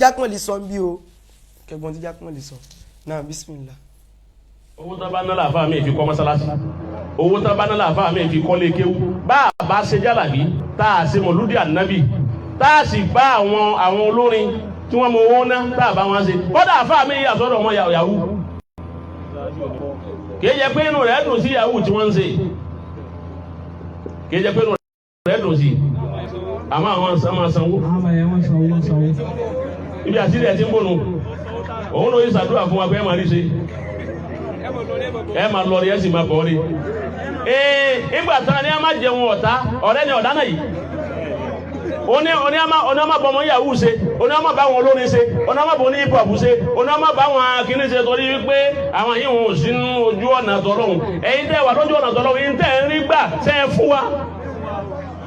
Jákànlì sọ ń bí o, kẹgbọ́n tí Jákànlì sọ náà. Bismillah. Owó tán bá ná làáfàá mi fi kọ́ mọ́sálásí, owó tán bá ná làáfàá mi fi kọ́lé kéwú. Bá a bá ṣe jálàbí, tá a ṣe mọ̀lúdì ànábì, tá a sì bá àwọn olórin tí wọ́n mọ owó ná, tá a bá wọn ṣe, kọ́dà àfáà mi yà sọ́dọ̀ wọn yahoo. Kìí jẹ́ pé inú rẹ̀ dùn sí yahoo tí wọ́n ń ṣe, kìí jẹ́ pé inú rẹ̀ dùn sí, àmọ́ àwọn máa sanwó. Ibi àṣírí ẹ̀ ti ń bònú, òun ló yí ṣàdúrà fún wa pé ẹ máa rí ṣe, ẹ máa lọ rí, ẹ sì máa bọ̀ rí. Ee, ìgbà tán ni a máa jẹun ọ̀tá ọ̀rẹ́ ni ọ̀dá náà yìí. Oní a máa bọ ọmọ yahoo ṣe, oní a máa bá wọn olórin ṣe, oní a máa bọ ní hip hop ṣe, oní a máa bá wọn kíní ṣe, torí wípé àwọn yìí wọn ò sí nínú ojú ọ̀nà tọ́lọ́hún. Ẹ̀yin tẹ́ wà lójú ọ̀nà tọ́lọ́hún, yìí tẹ́ ń rí gbà ṣe é fún wa.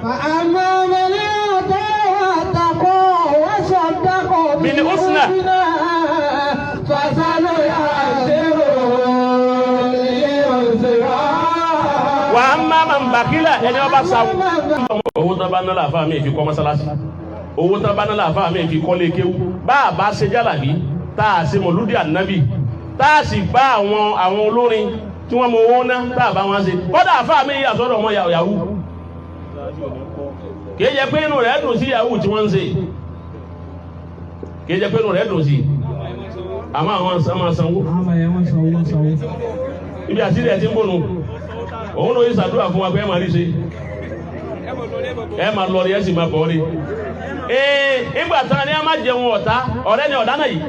فأما من أعطى واتقى وصدق بالحسنى. بالحسنى فسنيسره لليسرى. Wà á má máa ń bàkílà ẹni ọba sáwù. Owó tán bá ná làáfàá mi fi kọ́ mọ́sálásí, owó tán bá ná làáfàá mi fi kọ́lé kéwú. Bá a bá ṣe jálàbí, tá a ṣe mọ̀lúdì ànábì, tá a sì bá àwọn olórin tí wọ́n mọ owó ná, tá a bá wọn ṣe, kọ́dà àfáà mi yà sọ́dọ̀ wọn yahoo. Kìí jẹ́ pé inú rẹ̀ dùn sí yahoo tí wọ́n ń ṣe, kìí jẹ́ pé inú rẹ̀ dùn sí, àmọ́ àwọn máa sanwó. Ibi àṣírí ẹ̀ ti ń bònú, òun ló yí ṣàdúrà fún wa pé ẹ máa rí ṣe, ẹ máa lọ rí, ẹ sì máa bọ̀ rí. Ee, ìgbà tán ni a máa jẹun ọ̀tá ọ̀rẹ́ ni ọ̀dá náà yìí.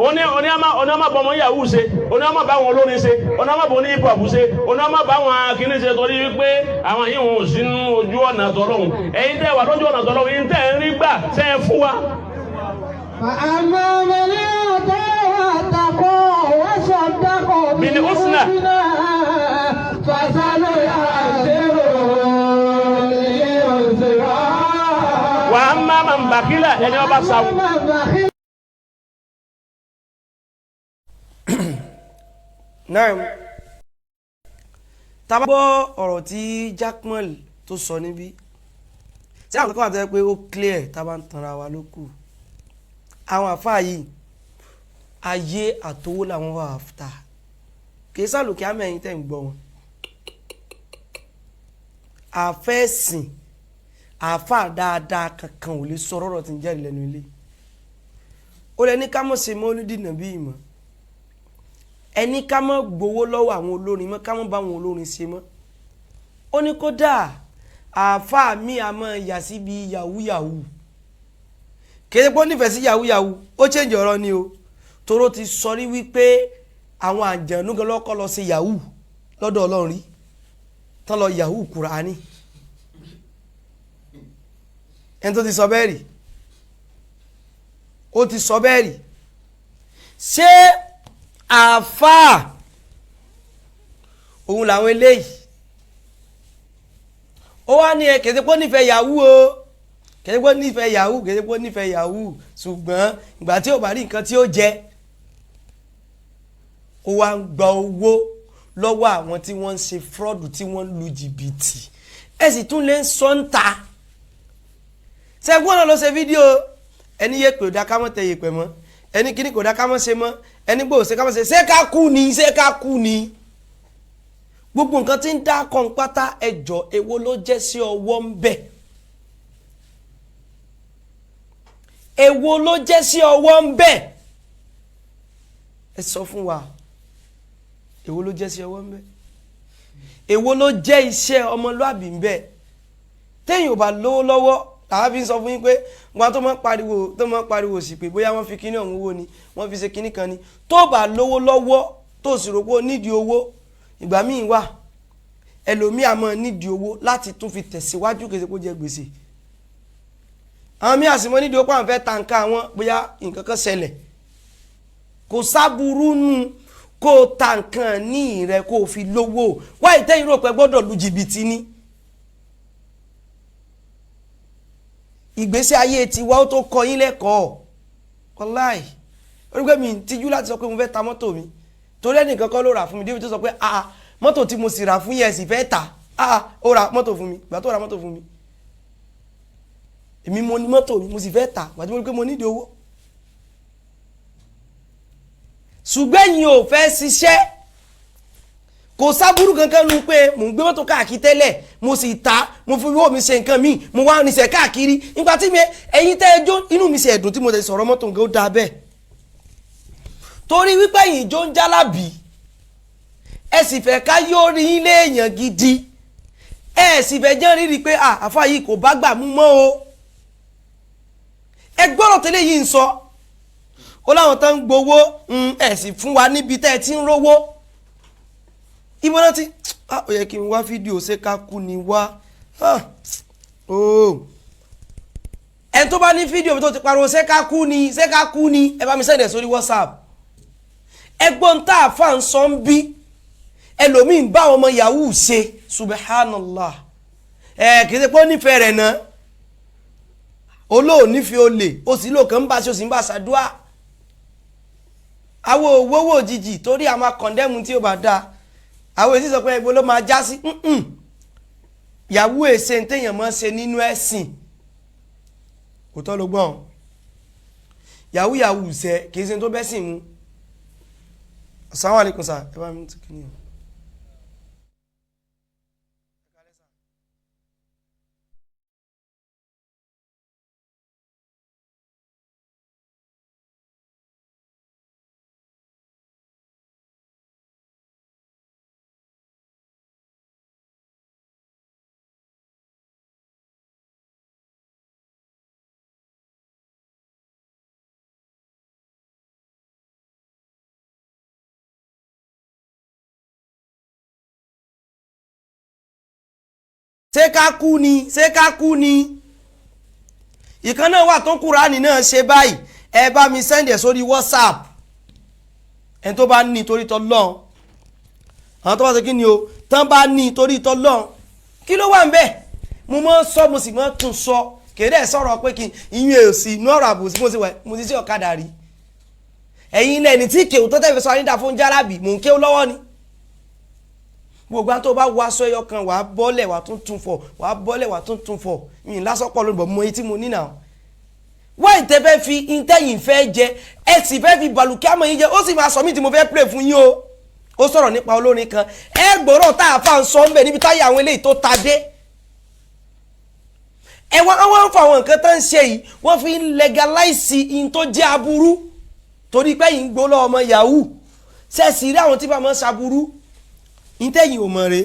Oní a máa bọ ọmọ yahoo ṣe, oní a máa bá wọn olórin ṣe, oní a máa bọ ní hip hop ṣe, oní a máa bá wọn kíní ṣe, torí wípé àwọn yìí wọn ò sí nínú ojú ọ̀nà tọ́lọ́hún. Ẹ̀yin tẹ́ wà lójú ọ̀nà tọ́lọ́hún, yìí tẹ́ ń rí gbà ṣe é fún wa. فأما من أعطى واتقى وصدق بالحسنى. بالحسنى فسنيسره لليسرى. Wà á má máa ń bàkílà ẹni ọba sáwù. من بخل Naam, tá a bá gbọ́ ọ̀rọ̀ tí Jaqmal tó sọ níbí, tí àwọn kan wà tó yẹ pé ó clear, tá a bá ń tanra wa ló kù. Àwọn àfáà yìí, ayé àtowó làwọn wà after, kì í sàlùkì àmì. Ẹ̀yìn tẹ̀ ń gbọ́ wọn, àfẹ́sìn àáfàá dáadáa kankan ò lè sọ ọ̀rọ̀ tí ń jáde lẹ́nu ilé. Ó lẹ ní ká mọ̀ ṣe mọ́lúdì nàbí ìmọ̀, ẹni ká mọ̀ gbowó lọ́wọ́ àwọn olórin mọ́, ká mọ̀ bá àwọn olórin ṣe mọ́. Ó ní kódà àáfàá mi àmọ́ yà síbi yahoo yahoo. Kéde pé ó nífẹ̀ẹ́ sí yahoo yahoo, ó change ọ̀rọ̀ ni o, toró ti sọ rí wípé àwọn àjànú gan lọ́kọ́ lọ sí yahoo lọ́dọ̀ Ọlọ́run rí, tán lọ yahoo Kùránì. Ẹni tó ti sọ bẹ́ẹ̀ rí, ó ti sọ bẹ́ẹ̀ rí. Ṣé àáfàá òun làwọn eléyìí? Ó wá ní ẹ kèsì pé ó nífẹ̀ẹ́ yahoo o, kèsì pé ó nífẹ̀ẹ́ yahoo, kèsì pé ó nífẹ̀ẹ́ yahoo, ṣùgbọ́n ìgbà tí ò bá rí nǹkan tí ó jẹ, ó wá ń gba owó lọ́wọ́ àwọn tí wọ́n ń ṣe fraud, tí wọ́n ń lu jìbìtì. Ẹ sì tún lè ń sọ ń ta ṣẹ́gun náà ló ṣe fídíò ẹni yé pé ò dá ká mọ́ tẹ yèpẹ̀ mọ́, ẹni kíní kò dá ká mọ́ ṣe mọ́, ẹni gbòò ṣe ká mọ́ ṣe. Ṣé ká kú ni? Ṣé ká kú ni? Gbogbo nǹkan tí ń dá kan pátá, ẹjọ́, èwo ló jẹ́ sí ọwọ́ ń bẹ̀? Èwo ló jẹ́ sí ọwọ́ ń bẹ̀? Ẹ sọ fún wa, èwo ló jẹ́ sí ọwọ́ ń bẹ̀? Èwo ló jẹ́ iṣẹ́ ọmọlúàbí ń bẹ̀? Téèyàn ò bá lówó lọ́wọ́, làwọn fi ń sọ fún yín pé wọn tó máa ń pariwo sí pé bóyá wọ́n fi kíní ọ̀hún wó ni, wọ́n fi ṣe kíní kan ni. Tó bá lówó lọ́wọ́, tó sì rò pé ó nídìí owó, ìgbà míì wà, ẹlòmíì àmọ́ nídìí owó láti tún fi tẹ̀síwájú, kèsì kó jẹ gbèsè. Àwọn míì àsìmọ́ nídìí owó pé àwọn fẹ́ ta nǹkan àwọn, bóyá nǹkan kan ṣẹlẹ̀. Kò sábúrú nù kó o ta nǹkan ní rẹ kó o fi lówó. Wáyé tẹ́yìn rò pé gbọ́dọ̀ lu jìbìtì ni? Ìgbésí ayé tiwa, ó tó kọ yín lẹ́kọ̀ọ́. Wàláì, orí mi tijú láti sọ pé mo fẹ́ ta mọ́tò mi, torí ẹnìkan kọ́ ló rà fún mi débi tó sọ pé, "Ah, mọ́tò tí mo sì rà fún yẹn sì fẹ́ tà?" Ah, ó ra mọ́tò fún mi. Ìgbà tó ra mọ́tò fún mi, Èmi mo ní mọ́tò mi, mo sì fẹ́ tà wàtí mo rí pé mo nídìí owó. Ṣùgbọ́n ẹ̀yin ò fẹ́ ṣiṣẹ́, kò sábúrú kankan nu pé mò ń gbé mọ́tò káàkiri tẹ́lẹ̀, mo sì ta, mo fi owó mi ṣe nǹkan míì, mo wá rinṣẹ́ káàkiri. Nígbà tí mi ẹ̀yin tẹ́ ẹ jó, inú mi ṣe ẹ̀dùn tí mo ti sọ̀rọ̀ mọ́tò nǹkan ó dáa bẹ́ẹ̀, torí wípé ẹ̀yin jó ń jálábì, ẹ sì fẹ́ ká yóò rí ilé èèyàn gidi, ẹ sì fẹ́ jẹ́ rírì pé àfa yìí kò bá gbà mú mọ́ o. Ẹ gbọ́dọ̀ tẹ́lẹ̀ yìí ń sọ ó láwọn tó ń gbowó, ẹ sì fún wa níbi tẹ́ ẹ ti ń rówó. Ibo náà ti ó yẹ kí n wá fídíò ṣé ká kú ni wá. Ẹni tó bá ní fídíò tó ti pariwo ṣé ká kú ni, ṣé ká kú ni, ẹ bá mi send ẹ̀ sórí WhatsApp. Ẹgbọ́n tá a fà ń sọ ń bí ẹlòmíín bá àwọn ọmọ yahoo ṣe, subhanallah. Ẹ kì í ṣe pé ó nífẹ̀ẹ́ rẹ̀ náà, olóònífẹ̀ẹ́ olè, ó sì lò kàn ń bá ṣe, ó sì ń bá ṣàdúrà. Àwọn òwòwò òjijì torí a máa kọ̀ndẹ́mù tí ó bá dáa. Àwọn èsì sọ pé ibo ló máa já sí. Yahoo èsè ń téèyàn máa ṣe nínú ẹ̀sìn, kò tọ́ ló gbọ́n. Yahoo yahoo ṣe kì í ṣe tó bẹ́sìn mu. Assalamu alaikum sir, ẹ bá mi tún kí ni o. Ṣé ká kú ni, ṣé ká kú ni. Ìkan náà wà tó ń Kùránì náà ṣe báyìí, ẹ bá mi send ẹ̀ sórí WhatsApp. Ẹni tó bá ní torí tọ́lọ́n, àwọn tó bá ṣe kí ni o, tán bá ní torí tọ́lọ́n, kí ló wà ń bẹ̀? Mo máa ń sọ, mo sì máa ń tún sọ, kéde ẹ̀ sọ̀rọ̀ pé kí ìyún èsì inú ọ̀rọ̀ àbòsí. Mo sì wẹ̀, mo ti sí ọ̀kadà rí. Ẹ̀yin ilẹ̀ ní tí kéwù tó tẹ̀ fi sọ ayé dà fún jálàbì, mò ń kéwù lọ́wọ́ ni. Gbogbo àwọn tó bá wọ aṣọ ẹyọ kan, wàá bọ́lẹ̀, wàá tún tún fọ̀, wàá bọ́lẹ̀, wàá tún tún fọ̀. Mi ì lásọpọ̀ lónìí bọ̀ mọ etí mo ní nà. Wọ́n ìtẹ́ fẹ́ fi intẹ́yìn fẹ́ jẹ, ẹ sì fẹ́ fi bàlùkẹ́ àmọ́ yín jẹ, ó sì máa sọ mí tí mo fẹ́ play fún yín o. Ó sọ̀rọ̀ nípa olórin kan, ẹ gbọ́rọ̀ tá a fà ń sọ ń bẹ̀ níbi táyà àwọn eléyìí tó ta dé. Ẹ wọ́n wọ́n ń fa àwọn nǹkan tó ń ṣe yìí, wọ́n fi ń legalize in tó jẹ́ aburú, torí pé yìí ń gbó lọ́wọ́ ọmọ yahoo. Ṣẹ́ẹ̀sì rí àwọn tí bá máa ń ṣaburú ntẹ́yìn ò mọ̀ re.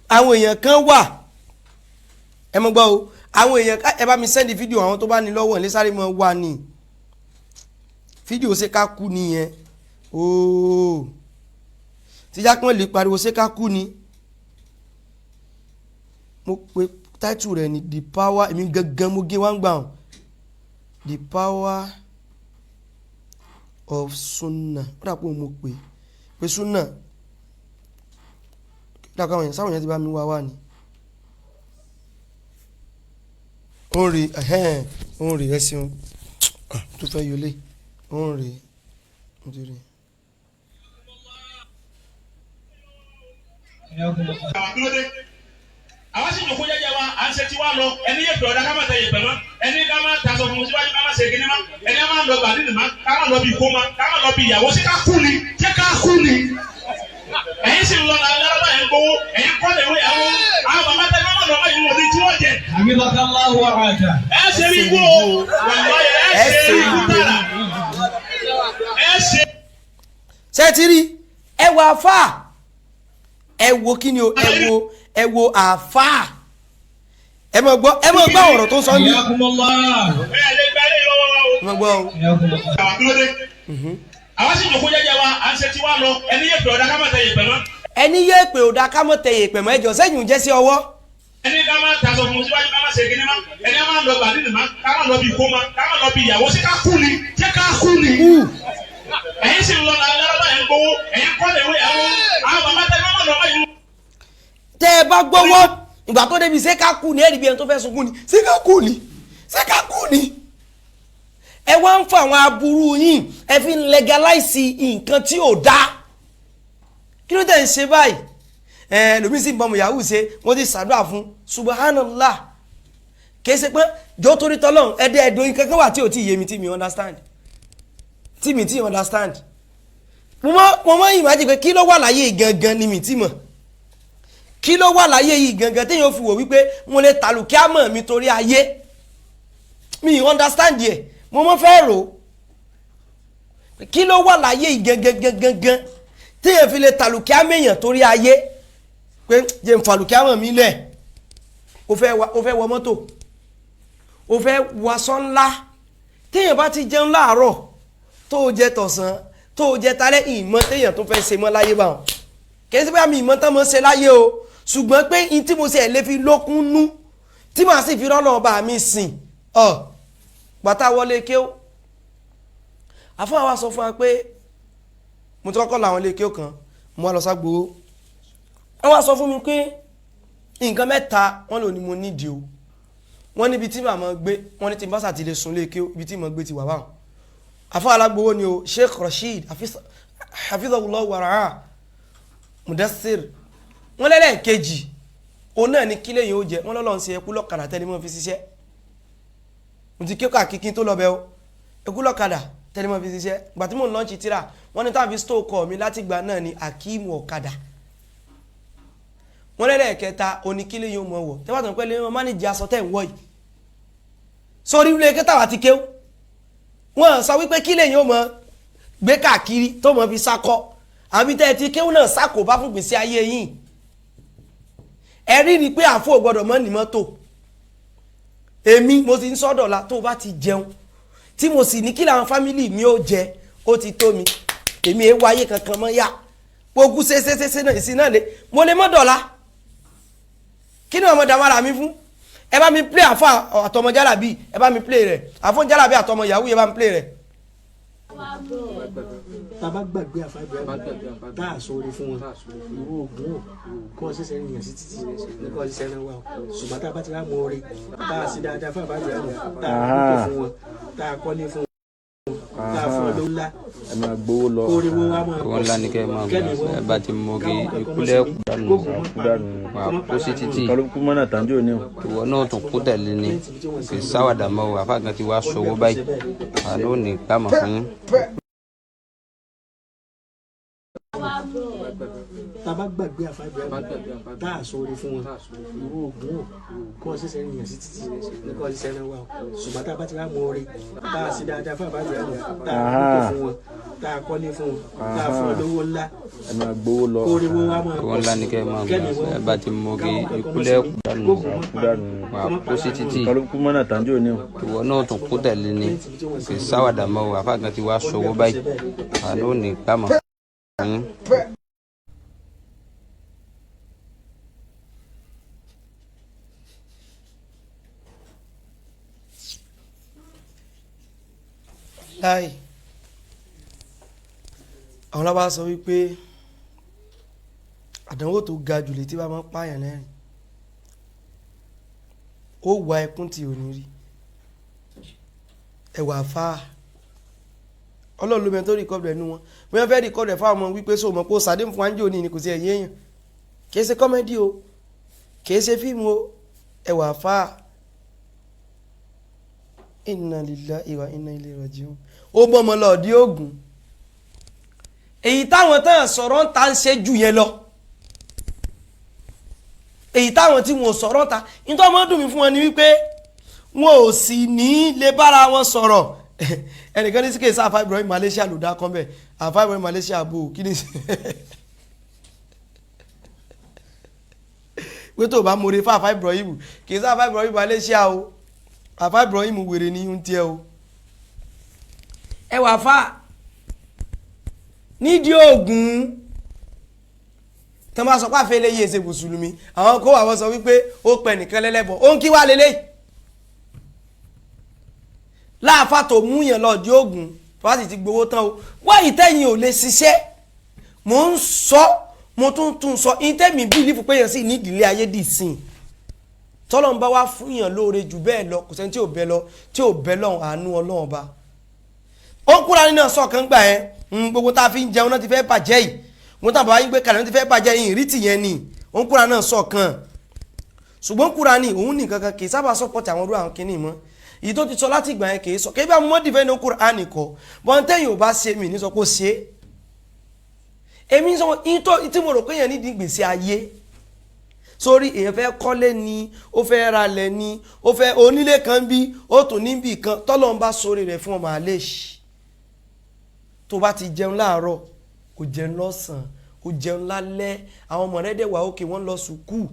Àwọn èèyàn kan wà, ẹ mọ̀ gbọ́ o, àwọn èèyàn, ẹ bá mi sẹ́ndì fídíò àwọn tó bá ní lọ́wọ́ ní sáré mọ́ wà ní fídíò ṣé ká kú nìyẹn ooo, tíjà kan lè pariwo ṣé ká kú ni. Mo pe táìtù rẹ̀ ní the power, èmi gangan mo gé wá ń gbà hàn, the power of sunna. Ó dà pé mo pè pé sunna dàkọ̀ àwọn èèyàn sáwọn èèyàn ti bá mi wá wá ni. Ó ń rí ẹ̀hẹ́n, ó ń rí, ẹ ṣeun tó fẹ́ yọlé, ó ń rí, ó ti rí. Àwa sì jòkó jẹ́jẹ́ wa, à ń ṣe tiwa lọ. Ẹni yẹ pé ọ̀dà ká má tẹ yẹ pẹ̀ mọ́, ẹni ká má taṣọ fún síwájú, ká má ṣe kíní mọ́, ẹni ká má lọ gbàdí nì mọ́, ká má lọ bí ìkó mọ́, ká má lọ bí ìyàwó. Ṣé ká kú ni? Ṣé ká kú ni? Ẹ̀yin sì ń lọ lọ́wọ́, ẹ̀ ń gbowó, ẹ̀yin kọ́ lè wé àwọn àwọn bàbá tẹ má lọ báyìí wọ́n ní tí wọ́n jẹ. Ẹ ṣe rí ibú o, ẹ ṣe rí ibú tààrà, ẹ ṣe. Ṣé ti rí? Ẹ wo àfáà, ẹ wo kí ni o, ẹ wo, ẹ wo àfáà, ẹ mọ̀ gbọ́, ẹ mọ̀ gbọ́ ọ̀rọ̀ tó ń sọ ní. Ẹ lè gba ilé lọ́wọ́ wa o. Ẹ mọ̀ gbọ́ o. Àwa sì jòkó jẹ́jẹ́ wa, à ń ṣe tiwa lọ. Ẹni yẹ pé ọ̀dà ká má tẹ yẹ pẹ̀ mọ́. Ẹni yé pé òdà ká mọ̀ tẹ yèpẹ̀ mọ́, ẹjọ́ sẹ́yìn jẹ́ sí ọwọ́. Ẹni ká má taṣọ fún síwájú, ká má ṣe kíní mọ́, ẹni ká má lọ gbàdí nì mọ́, ká má lọ bí ìkó mọ́, ká má lọ bí ìyàwó. Ṣé ká kú ni? Ṣé ká kú ni? Ẹ̀yin sì ń lọ lọ́wọ́, ẹ̀ ń gbowó, ẹ̀yin kọ́ lè wé àwọn àwọn bàbá tẹ má lọ báyìí. Tẹ́ ẹ bá gbọ́wọ́ ìgbà tó débi ṣé ká kú ni, ẹ̀rí bí ẹni tó fẹ́ sunkún ni, ṣé ká kú ni, ṣé ká kú ni. Ẹ wá ń fa àwọn aburú yín, ẹ fi ń legalize nǹkan tí ò dáa. Kí ló dé ń ṣe báyìí? Ẹ lómi sì ń bọmọ yahoo ṣe, wọ́n ti ṣàdúrà fún, subhanallah. Kìí ṣe pé jọ torí tọ́lọ́run ẹ̀dẹ́ ẹ̀dọ́ yín kankan wà tí ò tí ì yé mi, tí mi understand, tí mi tí understand. Mo mọ ìmájì pé kí ló wà láyé yìí gangan ni mi tí mọ̀. Kí ló wà láyé yìí gangan téèyàn fi wò wípé mo lè tàlùkí àmọ́ mi torí ayé? Mi understand yẹ. Mo mọ fẹ́ rò ó, kí ló wà láyé yìí gangan gangan gan téèyàn fi lè tàlùkí àmọ́ èèyàn torí ayé, pé jẹ́ n fàlùkí àmọ́ mi lẹ̀. O fẹ́ wọ mọ́tò, o fẹ́ wọṣọ ńlá. Téèyàn bá ti jẹun láàárọ̀, tó o jẹ tọ̀sán, tó o jẹ talẹ́, ìmọ̀ téèyàn tó fẹ́ ṣe mọ́ láyé báwọn. Kì í ṣe pé àmì ìmọ̀ tán mọ́ ṣe láyé o, ṣùgbọ́n pé n tí mo ṣe ẹ̀ lè fi lókun nú tí màá sì fi rọ́nà ọba mi sìn ọ gbàtà wọlé kéw. Àfọwọ́ wa sọ fún wa pé mo ti kọ́kọ́ làwọn ilé kéw kan, mo wá lọ ságbowó. Wọ́n wá sọ fún mi pé nǹkan mẹ́ta wọ́n lò ní mo nídìí o. Wọ́n níbi tí màmá gbé, wọ́n ní tí n bá sàti lè sùn lé kéw, ibi tí màá gbé ti wà báwọn. Àfọwọ́ alágbowó ni o, Sheikh Rasheed hafizahullah wàrà Mudassir. Wọ́n lẹ́lẹ́kejì òun náà ní kílẹ̀ yìí ó jẹ. Wọ́n lọ́lọ́ ń ṣe ẹkú lọ́kadà tẹ́lẹ̀ mọ́ fi ṣiṣẹ́. Mo ti kéka kíkín tó lọ bẹ́ o, ẹkú lọ́kadà tẹ́lẹ̀ mọ́ fi ṣiṣẹ́. Gbà tí mò ń lọ́ọ̀ṣì tíra, wọ́n ní táwọn fi stó kọ́ mi láti gbà náà ní Akeem ọ̀kadà. Wọ́n lẹ́lẹ́kẹta òní kílẹ̀ yìí ó mọ̀ wọ̀ tẹ́wọ́ àtàwọn pẹ́lẹ́ wọn mánéjì aṣọ tẹ́ ń wọ̀ yìí sórí ilé kẹta wà ti kéw. Wọ́n sọ wípé kílẹ̀ yìí ó mọ̀ gbé káàkiri tó mọ̀ fi sakọ àbí tẹ́ ẹ ti kéw náà sako bá fún gbèsè ayé yìí. Ẹ̀rí ni pé àfọ gbọ́dọ̀ mọ́ ní mọ́tò. Èmi mo ti ń sọ́dọ̀ la tó o bá ti jẹun tí mo sì ní kí làwọn fámìlì mi ó jẹ, ó ti tó mi. Èmi ẹ wáyé kankan mọ́ yá gbogbo ṣeṣeṣeṣe náà ìsìn náà lé mo lè mọ́ dọ̀la. Kí ni ọmọ dàmọ́ra mi fún? Ẹ bá mi play àfọ àtọmọ jálàbí, ẹ bá mi play rẹ àfọ jálàbí àtọmọ yahoo, ẹ bá mi play rẹ. Tá a bá gbàgbé àfa Ibrahim tá a sọ̀rọ̀ fún wọn, ìwọ ògùn ò kọ́ ṣẹ̀ṣẹ̀ rìn yàn sí títì ní kọ́ ṣẹ̀ṣẹ̀ rìn wá o. Ṣùgbọ́n tá a bá ti rá mọ́ orí tá a sì dáadáa fún àfa Ibrahim, tá a kọ́ fún wọn, tá a kọ́lé fún wọn, tá a fún wọn lówó ńlá, Ẹ máa gbowó lọ. Kóore wọn wá máa Owó ńlá ni kẹ́ ẹ máa gbà. Ẹ bá ti mọ̀gì ìkúlẹ̀ kúdànù Kúdànù. Wà kó sí títì. Kálukú mọ́nà tàǹjọ́ ni o. Ìwọ náà tún kú tẹ̀lé ni. Kì í sáwàdà mọ́ o. Àfa kan ti wá sowó báyìí, àánú ò ní gbàmọ̀ fún yín. Tá a bá gbàgbé àfa Ibrahim tá a sọ̀rọ̀ fún wọn, ìwọ ògùn ò kọ́ ṣẹ̀ṣẹ̀ rìn yàn sí títì ní kọ́ ṣẹ̀ṣẹ̀ rìn wá o. Ṣùgbọ́n tá a bá ti rá mọ́ orí tá a sì dáadáa fún àfa Ibrahim, tá a kọ́ fún wọn, tá a kọ́lé fún wọn, tá a fún wọn lówó ńlá, Ẹ máa gbowó lọ. Kóore wọn wá máa Owó ńlá ni kẹ́ ẹ máa gbà. Ẹ bá ti mọ̀gì ìkúlẹ̀ kúdànù Kúdànù. Wà kó sí títì. Kálukú mọ́nà tàǹjọ́ ni o. Ìwọ náà tún kú tẹ̀lé ni. Kì í sáwàdà mọ́ o. Àfa kan ti wá sowó báyìí, àánú ò ní gbàmọ̀ fún yín. Láì àwọn ọlọ́ba sọ wípé àdánwò tó ga jù létí bá máa ń pààyàn lẹ́rìn, ó wà ẹkún tí ò ní rí ẹwà fáà. Ọlọ́run ló mẹ́rin tó rìkọ́dù ẹnu wọn bí wọ́n fẹ́ rìkọ́dù ẹ̀ fáwọn ọmọ wípé sóò mọ̀ pé ó sàdé fún wájú òní ni kò sí ẹ̀yìn èèyàn. Kìí ṣe kọ́mẹ́dì o, kìí ṣe fíìmù o. Ẹwà fáà, inna lillahi wa inna ilayhi raji'un. Ó bọ́mọ lọ ọ̀dí ògùn èyí táwọn tán sọ̀rọ̀ ń ta ń ṣe jù yẹn lọ, èyí táwọn tí wọn ò sọ̀rọ̀ ń ta. Nítorí ọmọ dùn mí fún wọn ni wípé wọn ò sì ní lè bára wọn sọ̀rọ̀. Ẹnìkan ní síkè sáfà Ibrahim Malaysia ló dá kán bẹ́ẹ̀. Àfà Ibrahim Malaysia bò kí ni pé tó o bá more fáfá Ibrahim, kì í sáfà Ibrahim Malaysia o. Àfà Ibrahim wèrè ní ń tiẹ̀ o. Ẹ wà fà nídìí oògùn tí wọ́n bá sọ pé àfẹ́ eléyìí ẹsẹ̀ mùsùlùmí, àwọn kó àwọn sọ wípé ó pẹ̀ nìkan lẹ́lẹ́bọ̀, ó ń kí wá lélẹ́yìí láàfà tó mú yàn lọ di oògùn tó bá sì ti gbowó tán o. Wá ìtẹ́yìn ò lè ṣiṣẹ́. Mò ń sọ, mo tún tún sọ, ìtẹ́mi bílífù pé yẹn sì ní ìdílé ayé dì sìn. Tọ́lọ́n bá wá fún yàn lóore jù bẹ́ẹ̀ lọ, kò sẹ́ni tí ò bẹ́ lọ tí ò bẹ́ lọ́hùn àánú Ọlọ́run ba. Ó kúra nínú sọ̀kan gbà ẹ́ gbogbo tá a fi ń jẹun náà ti fẹ́ bàjẹ́ yìí, wọ́n tàbí wáyé gbé kalẹ̀ náà ti fẹ́ bàjẹ́ yìí, ìrítì yẹn ni. Ó ń kúra náà sọ̀kan. Ṣùgbọ́n Kúránì òun nìkan kan kì í sábà sọ́pọ̀tì àwọn irú àwọn kinní mọ́. Èyí tó ti sọ láti ìgbà yẹn kì í sọ kí bá mọ́ dìfẹ́ ní Kúránì kọ́ bọ́n tẹ́yìn ò bá ṣe mí ní sọ pé ó ṣe é. Èmi sọ yín tó tí mo rò pé èèyàn nídìí gbèsè ayé sórí, èèyàn fẹ́ kọ́lé ni, ó fẹ́ ralẹ̀ ni, ó fẹ́ onílé kan bí ó tún níbì kan tọ́lọ́ ń bá sórí rẹ̀ fún ọmọ àlèṣ. Tó bá ti jẹun láàárọ̀, kò jẹun lọ́sàn-án, kò jẹun lálẹ́, àwọn ọmọ rẹ̀ dẹ̀ wà òkè, wọ́n lọ sùkúù,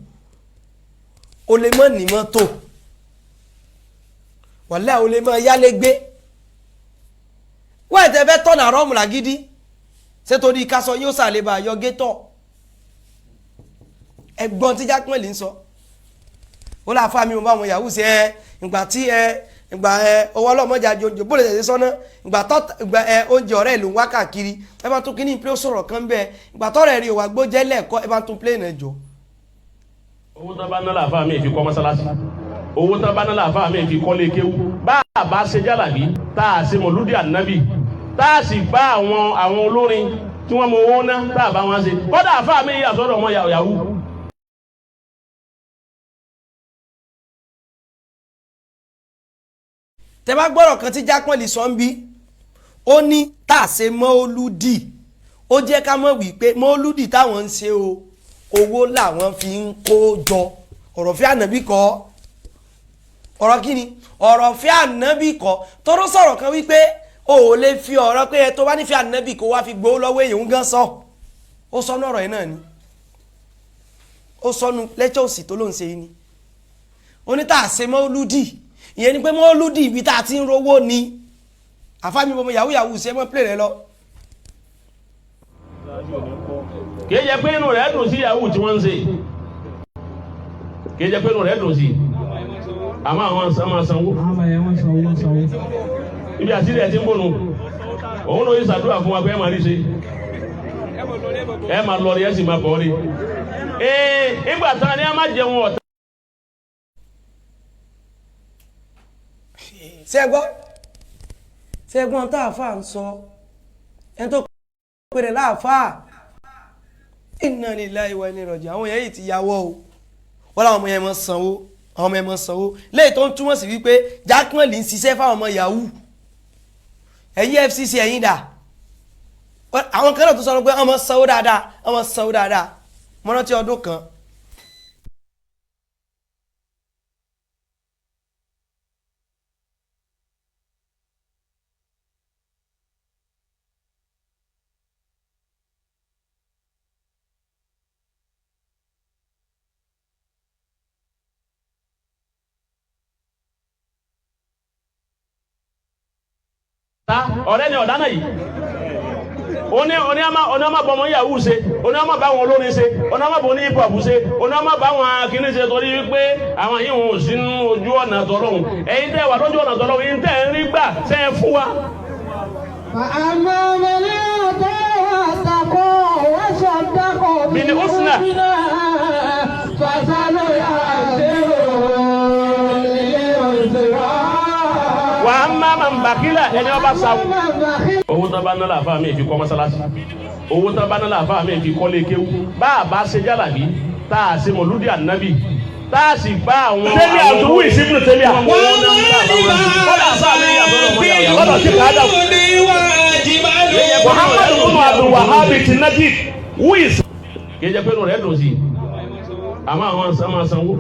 o lè mọ̀ ní mọ́tò, wàlẹ́ o lè mọ̀ yálégbé. Wọ́n ẹ̀ tẹ́ fẹ́ tọ̀nà àrọ́mù làgídí ṣé torí kásọ yóò sàlébà yọ gétọ̀. Ẹ̀gbọ́n tí Jákúmẹ̀lì ń sọ, ó láfa mi ò bá wọn yahoo ṣe ẹ ìgbà tí ẹ ìgbà ẹ owó ọlọ́mọdé àjòjò bó lè tẹ̀sí sọ́nà ìgbà tọ́ ìgbà ẹ oúnjẹ ọ̀rẹ́ ìlú ń wá káàkiri. Ẹ bá tún kíní pé ó sọ̀rọ̀ kan bẹ́ẹ̀, ìgbà tọ́rẹ̀ rí òwà gbójẹ́ lẹ́ẹ̀kọ́, ẹ bá tún plé náà jọ. Owó tán bá ná làáfàá mi fi kọ́ mọ́sálásí, owó tán bá ná làáfàá mi fi kọ́lé kéwú. Bá a bá ṣe jálàbí, tá a ṣe mọ̀lúdì ànábì, tá a sì bá àwọn olórin tí wọ́n mọ owó ná, tá a bá wọn ṣe, kọ́dà àfáà mi yà sọ́dọ̀ ọmọ yahoo. Tẹ bá gbọ́rọ̀ kan tí Jákúmẹ̀lì sọ ń bí, ó ní tá a ṣe mọ́ọ́lúdì, ó jẹ́ ká mọ̀ wípé mọ́ọ́lúdì táwọn ń ṣe o, owó làwọn fi ń kó jọ. Ọ̀rọ̀ fi ànábì kọ́, ọ̀rọ̀ kí ni ọ̀rọ̀ fi ànábì kọ́, tọ́rọ sọ̀rọ̀ kan wípé o ò lè fi ọ̀rọ̀ pé ẹ tó bá nífẹ̀ẹ́ ànábì kó wá fi gbowó lọ́wọ́ èèyàn gan sọ. Ó sọnù ọ̀rọ̀ yìí náà ni, ó sọnù lẹ́tọ̀ òsì tó ló ń ṣe yìí ni. Ó ní tá a ṣe mọ́ọ́lúdì, ìyẹn ni pé mọ́ọ́lúdì ibi tá a ti ń rówó ni. Àfáàmì bọmọ yahoo yahoo ṣe mọ́ plé rẹ lọ. Kì í jẹ́ pé inú rẹ̀ dùn sí yahoo tí wọ́n ń ṣe, kì í jẹ́ pé inú rẹ̀ dùn sí, àmọ́ àwọn máa sanwó ibi àṣírí ẹ̀ ti ń bọ̀nù. Òun ló yí ṣàdúrà fún wa pé ẹ máa rí ṣe, ẹ máa lọ rí, ẹ sì máa bọ̀ rí. Ee, ìgbà tán ni a máa jẹun ọ̀tá. Ṣẹ́gbọ́n ṣẹ́gbọ́n tá a fà ń sọ, ẹni tó pèrè láàfáà, inna lillahi wa inna ilaihi raji'un. Àwọn yẹn yìí ti yàwọ́ o, wọ́n láwọn ọmọ yẹn mọ̀ sanwó, àwọn ọmọ yẹn mọ̀ sanwó, léyìí tó ń túmọ̀ sí wípé Jákúmẹ̀lì ń ṣiṣẹ́ fáwọn ọmọ yahoo. Ẹ̀yin FCC, ẹ̀yin dà? Àwọn kan náà tó sọ pé ọmọ sanwó dáadáa, ọmọ sanwó dáadáa. Mo rántí ọdún kan ọ̀rẹ́ ni ọ̀dá náà yìí, oní oní ama oní ama bọ̀ ọmọ yahoo ṣe, oní ama bá wọn olórin ṣe, oní ama bọ̀ ní hip hop ṣe, oní ama bá wọn kìíní ṣe, torí wípé àwọn yìí wọn ò sí nínú ojú ọ̀nà tọ́lọ́hún. Ẹ̀yin tẹ́ wà lójú ọ̀nà tọ́lọ́hún, ẹ̀yin tẹ́ ń rí gbà ṣe é fún wa. فأما من أعطى واتقى وصدق بالحسنى. فسنيسره لليسرى. Wà á má máa ń bàkílà ẹni ọba sáwù. من بخل Owó tán bá ná làáfàá mi fi kọ́ mọ́sálásí, owó tán bá ná làáfàá mi fi kọ́lé kéwú. Bá a bá ṣe jálàbí, tá a ṣe mọ̀lúdì ànábì, tá a sì bá àwọn. Tẹ́lẹ̀ àtúwò ìsìnkú tẹ́lẹ̀ à. Kọ́dà àfáà mi yàtọ̀ lọ́mọ yàwó. Lọ́dọ̀ tí kà á dà. Muhammadu bin Abdul Wahab ti Najib who is. Kì í jẹ́ pé inú rẹ̀ dùn sí i, àmọ́ àwọn máa sanwó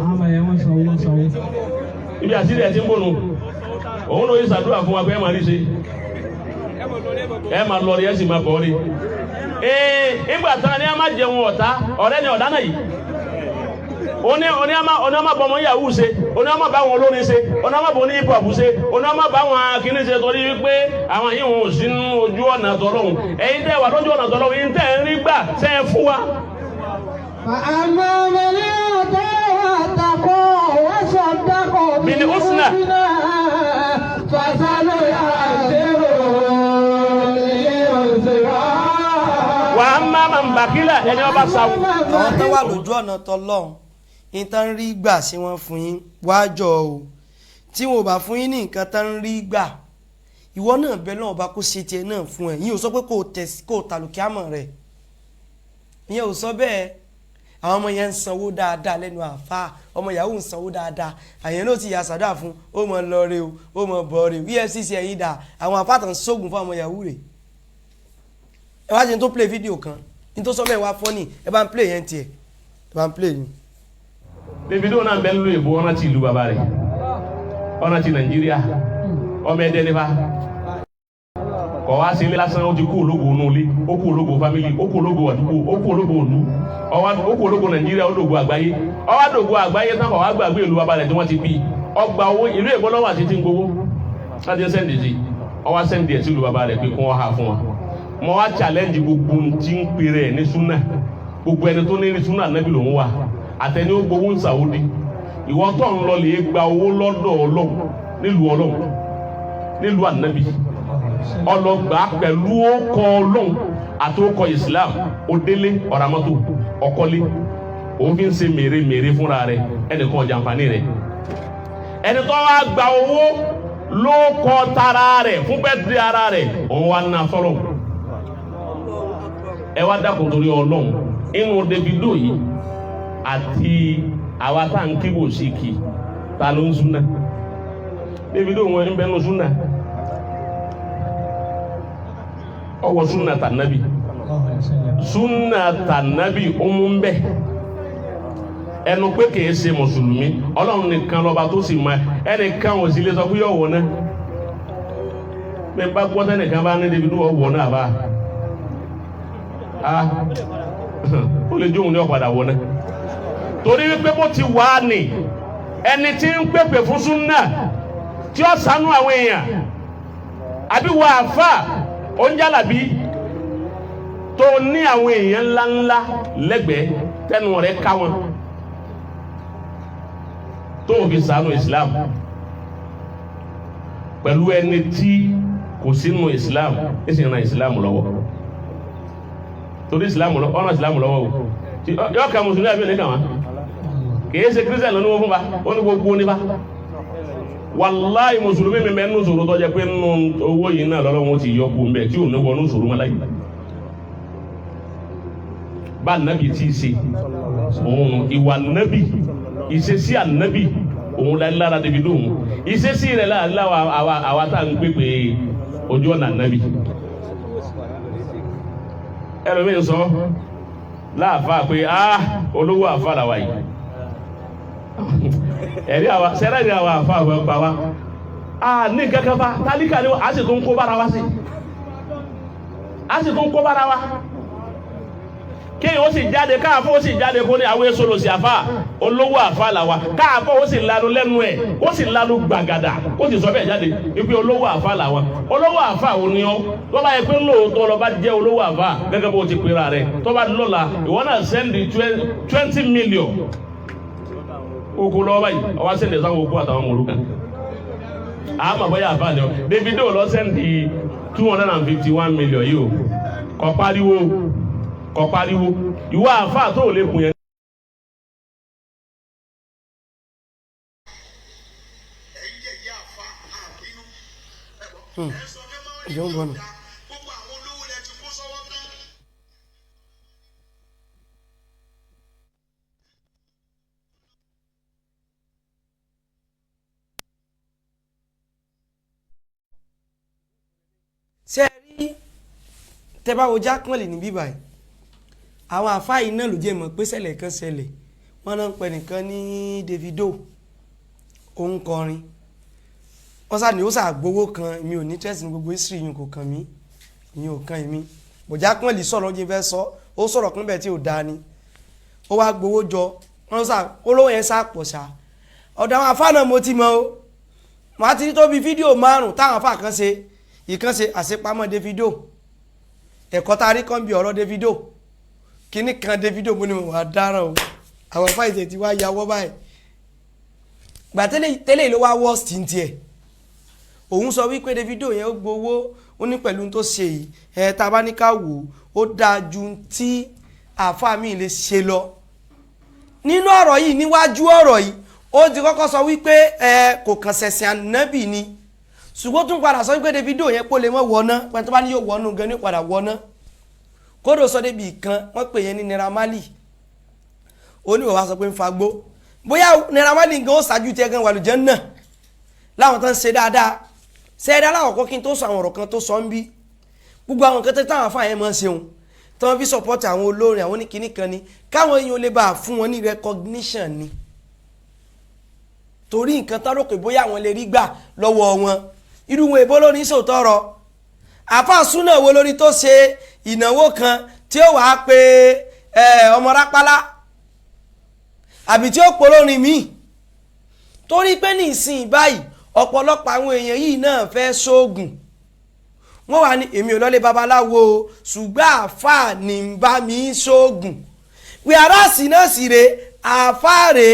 ibi àṣírí ẹ̀ ti ń bọ̀nù. Òun ló yí ṣàdúrà fún wa pé ẹ máa rí ṣe, ẹ máa lọ rí, ẹ sì máa bọ̀ rí. Ee, ìgbà tán ni a máa jẹun ọ̀tá, ọ̀rẹ́ ni ọ̀dá náà yìí, oní oní ama oní ama bọ̀ ọmọ yahoo ṣe, oní ama bá wọn olórin ṣe, oní ama bọ̀ ní hip hop ṣe, oní ama bá wọn kìíní ṣe, torí wípé àwọn yìí wọn ò sí nínú ojú ọ̀nà tọ́lọ́hún. Ẹ̀yin tẹ́ wà lójú ọ̀nà tọ́lọ́hún, ẹ̀yin tẹ́ ń rí gbà ṣe é fún wa. فأما من أعطى واتقى وصدق بالحسنى. فسنيسره لليسرى. Wà á má máa ń bàkílà ẹni ọba sáwù. Àwọn tó wà lójú ọ̀nà tọlọ́hun ní tán ń rí gbà sí wọn fún yín wájọ o. Tí wọn ò bá fún yín ní nǹkan tán ń rí gbà, ìwọ náà bẹ lọ́wọ́ bá kó ṣe tiẹ̀ náà fún ẹ. Yín ò sọ pé kó o tẹ̀ kó o tàlùkì àmọ̀ rẹ̀, ìyẹn ò sọ bẹ́ẹ̀. Àwọn ọmọ yẹn ń sanwó dáadáa lẹ́nu àfa, ọmọ yahoo ń sanwó dáadáa, àyẹn ló ti yà sàdúrà fún, ó mọ lọ re o, ó mọ bọ̀ re o. EFCC ẹ̀yìn dà, àwọn àfa tàn sóògùn fún ọmọ yahoo rè. Ẹ wá ṣe tó play fídíò kan ní tó sọ bẹ́ẹ̀ wá fọ́nì, ẹ bá ń play yẹn tiẹ̀, ẹ bá ń play yẹn. Davido náà bẹ nílùú èbó, ọ̀nà ti ìlú bàbá rẹ̀, ọ̀nà ti Nàìjíríà, ọmọ ẹ̀dẹ́ nípa kọ̀ wá sí ilé lásán. Ó ti kú ológo inú ilé, ó kú ológo fámìlì, ó kú ológo àdúgbò, ó kú ológo ìlú, ó kú ológo Nàìjíríà, ó dògo àgbáyé. Ọwá dògo àgbáyé tán, kọ̀ wá gbàgbé ìlú bàbá rẹ̀ tí wọ́n ti bí. Ọgbà owó ìlú èbó lọ́wọ́ àti tí ń gbowó láti sẹ́ǹdì sí, ọwá sẹ́ǹdì ẹ̀ sí ìlú bàbá rẹ̀ pé kí wọ́n hà fún wa. Mo wá challenge gbogbo tí ń pè rẹ̀ ní súnà, gbogbo ẹni tó ní ní súnà nẹ́bí lòún wà, àtẹni ó gbowó ń Saudi, ìwọ tó ń lọ lè gba owó lọ́dọ̀ Ọlọ́run nílùú Ọlọ́run nílùú ànábì, ọlọgbà pẹ̀lú ọkọ̀ Ọlọ́run àti ọkọ̀ Islam, òdélé ọ̀ràmọ́tò ọ̀kọ́lé, òun fi ń ṣe mèremère fúnra rẹ̀, ẹnìkan ọjà àǹfààní rẹ̀. Ẹni tó wá gba owó ló kọ tara rẹ̀ fún bẹ́ẹ̀ di ara rẹ̀, òun wá ná fọlọ́. Ẹ wá dákun torí Ọlọ́run, inú Davido yìí àti àwa tá à ń kíbò sí kì, ta ló ń súnà? Davido wọn ń bẹnu súnà, ọwọ súnà tànàbì, súnà tànàbì ó mú ń bẹ ẹnu pé kìí ṣe mùsùlùmí. Ọlọ́run nìkan lọ́ba tó sì mọ, ẹnìkan ò sì lè sọ pé yọ̀ wọ̀ náà. Bí n bá gbọ́ sẹ́nìkan bá ní Davido ọ̀wọ̀ náà bá a, ó lè jóun ní ọ̀padà wọ̀ náà, torí wípé bó ti wà ní ẹni tí ń pèpè fún súnà tí ó ṣàánú àwọn èèyàn, àbí wà àfà oúnjàlábí tó ní àwọn èèyàn ńláńlá lẹ́gbẹ̀ẹ́ tẹnu rẹ̀ ká wọn tó fi ṣàánú Islam pẹ̀lú ẹni tí kò sínú Islam ní sì ran Islam lọ́wọ́, torí Islam ọ̀ràn Islam lọ́wọ́ o yọ ká mùsùlùmí àbí oníkà wọn kìí ṣe kírísítẹ̀nì ló ní wọ́n fún ba, ó ní gbogbo nípa. Wàláì, mùsùlùmí mi bẹ nínú sòrò tó jẹ pé nínú owó yìí náà lọ́lọ́wọ́ ti yọ kú mbẹ tí ò ní wọnú sòrò mọ́ láyé. Bá nàbì tí ì ṣe òun, ìwà nàbì, ìṣesí ànàbì òun lára débi lóhùn, ìṣesí rẹ̀ láwa àwa tá à ń pèpè ojú ọ̀nà ànàbì. Ẹlòmíín sọ láàfáà pé ah, olówó àfáà làwà yìí, ẹ̀rí àwa sẹ́rẹ́ ní àwa àfáà wọn pa wá a ní kankan fa, tálíkà ni a sì tún kó bára wa sí, a sì tún kó bára wa. Kéèyàn ó sì jáde, káàfó ó sì jáde kó ní àwọn èso lòsì àfáà, olówó àfáà làwà. Káàfó ó sì lanu lẹ́nu ẹ̀, ó sì lanu gbàgàdà, ó sì sọ bẹ́ẹ̀ jáde wípé olówó àfáà làwà. Olówó àfáà ò ní ọ́. Tó bá yẹ pé lóòótọ́ lọ bá jẹ́ olówó àfáà gẹ́gẹ́ bó ti pera rẹ̀, tó bá lọ́la ìwọ náà sẹ́ndì 20 million oko lọ́wọ́ báyìí, ọwọ́ sẹ́ndì sáwọn okó àtàwọn ọmọ òrukàn, àmọ́ bóyá àfáà ni ọ́. Davido lọ sẹ́ndì 251 million yìí o, kò pariwo, kò pariwo. Ìwọ àfáà tó lè kùn yẹn. Ìjọ ń bọ̀ nù. Ṣé ẹ rí tẹ́ bá wo jákànlè ní bíbá yìí, àwọn àfáà yìí náà ló jẹ́ mọ̀ pé ṣẹlẹ̀ kan ṣẹlẹ̀. Wọ́n náà ń pẹ nìkan ní Davido, òun kọrin, wọ́n sá ní ó sà gbowó kan. Mi ò ní interest ní gbogbo history yìí, kò kàn mí, ìyẹn ò kàn mí. Bọ̀já kànlè sọ̀rọ̀ jẹ́ fẹ́ sọ, ó sọ̀rọ̀ kan bẹ́ẹ̀ tí ò dáa ni. Ó wá gbowó jọ, wọ́n sà olówó yẹn sá pọ̀ sá. Ọ̀dọ̀ àwọn àfáà náà mo ti mọ̀ o, màá ti rí tó bí fídíò márùn táwọn àfáà kan ṣe. Ìkan ṣe àṣepamọ́ Davido, ẹ̀kọ́ tá a rí kan bí ọ̀rọ̀ Davido, kíní kan Davido. Mo ní mo wà dáràn o, àwọn àfáà ìtẹ̀ tí wàá yàwọ́ báyìí gbà tẹ́lẹ̀ tẹ́lẹ̀ ló wá worst ní tiẹ̀. Òun sọ wípé Davido yẹn ó gbowó, ó ní pẹ̀lú tó ṣe yìí ẹ̀, tá a bá ní ká wò ó, dáa ju tí àáfàá mi lè ṣe lọ. Nínú ọ̀rọ̀ yìí, níwájú ọ̀rọ̀ yìí, ó ti kọ́kọ́ sọ wípé ẹ kò kàn ṣẹ̀sìn ànábì ni, ṣùgbọ́n tún padà sọ wípé Davido yẹn kó lè mọ́ wọná pẹ̀lú, tó bá ní yóò wọnú gan ní padà wọná. Kódò sọ débi kan wọ́n pè yẹn ní Naira Marley. Oníwọ̀ wá sọ pé ń fagbó, bóyá Naira Marley gan ó ṣáájú tiẹ̀ gan wàlùjẹ́ náà láwọn tó ń ṣe dáadáa. Ṣẹ́ẹ́dá aláwọ̀kọ́ kí n tó sọ àwọn ọ̀rọ̀ kan tó sọ ń bí gbogbo àwọn nǹkan táwọn afáàyàn máa ń ṣeun tí wọ́n fi support àwọn olórin, àwọn oníkìíní kan ni káwọn èèyàn lè bá a fún wọn ní recognition ni, torí nǹkan tán rò pé bóyá àwọn lè rí gbà lọ́wọ́ wọn. Irú wọn èbó lórí sòótọ́ ọ̀rọ̀ àfáà súnà wo lórí tó ṣe ìnáwó kan tí ó wàá pe ọmọ rápálá àbí tí ó polórin míì? Torí pé ní ìsìn báyìí, ọ̀pọ̀lọpọ̀ àwọn èèyàn yìí náà fẹ́ sóògùn. Wọ́n wà ní èmi ò lọ́lé babaláwo o, ṣùgbọ́n àáfàá ní ń bá mi sóògùn. Wíwárà náà sì rè àáfàá rè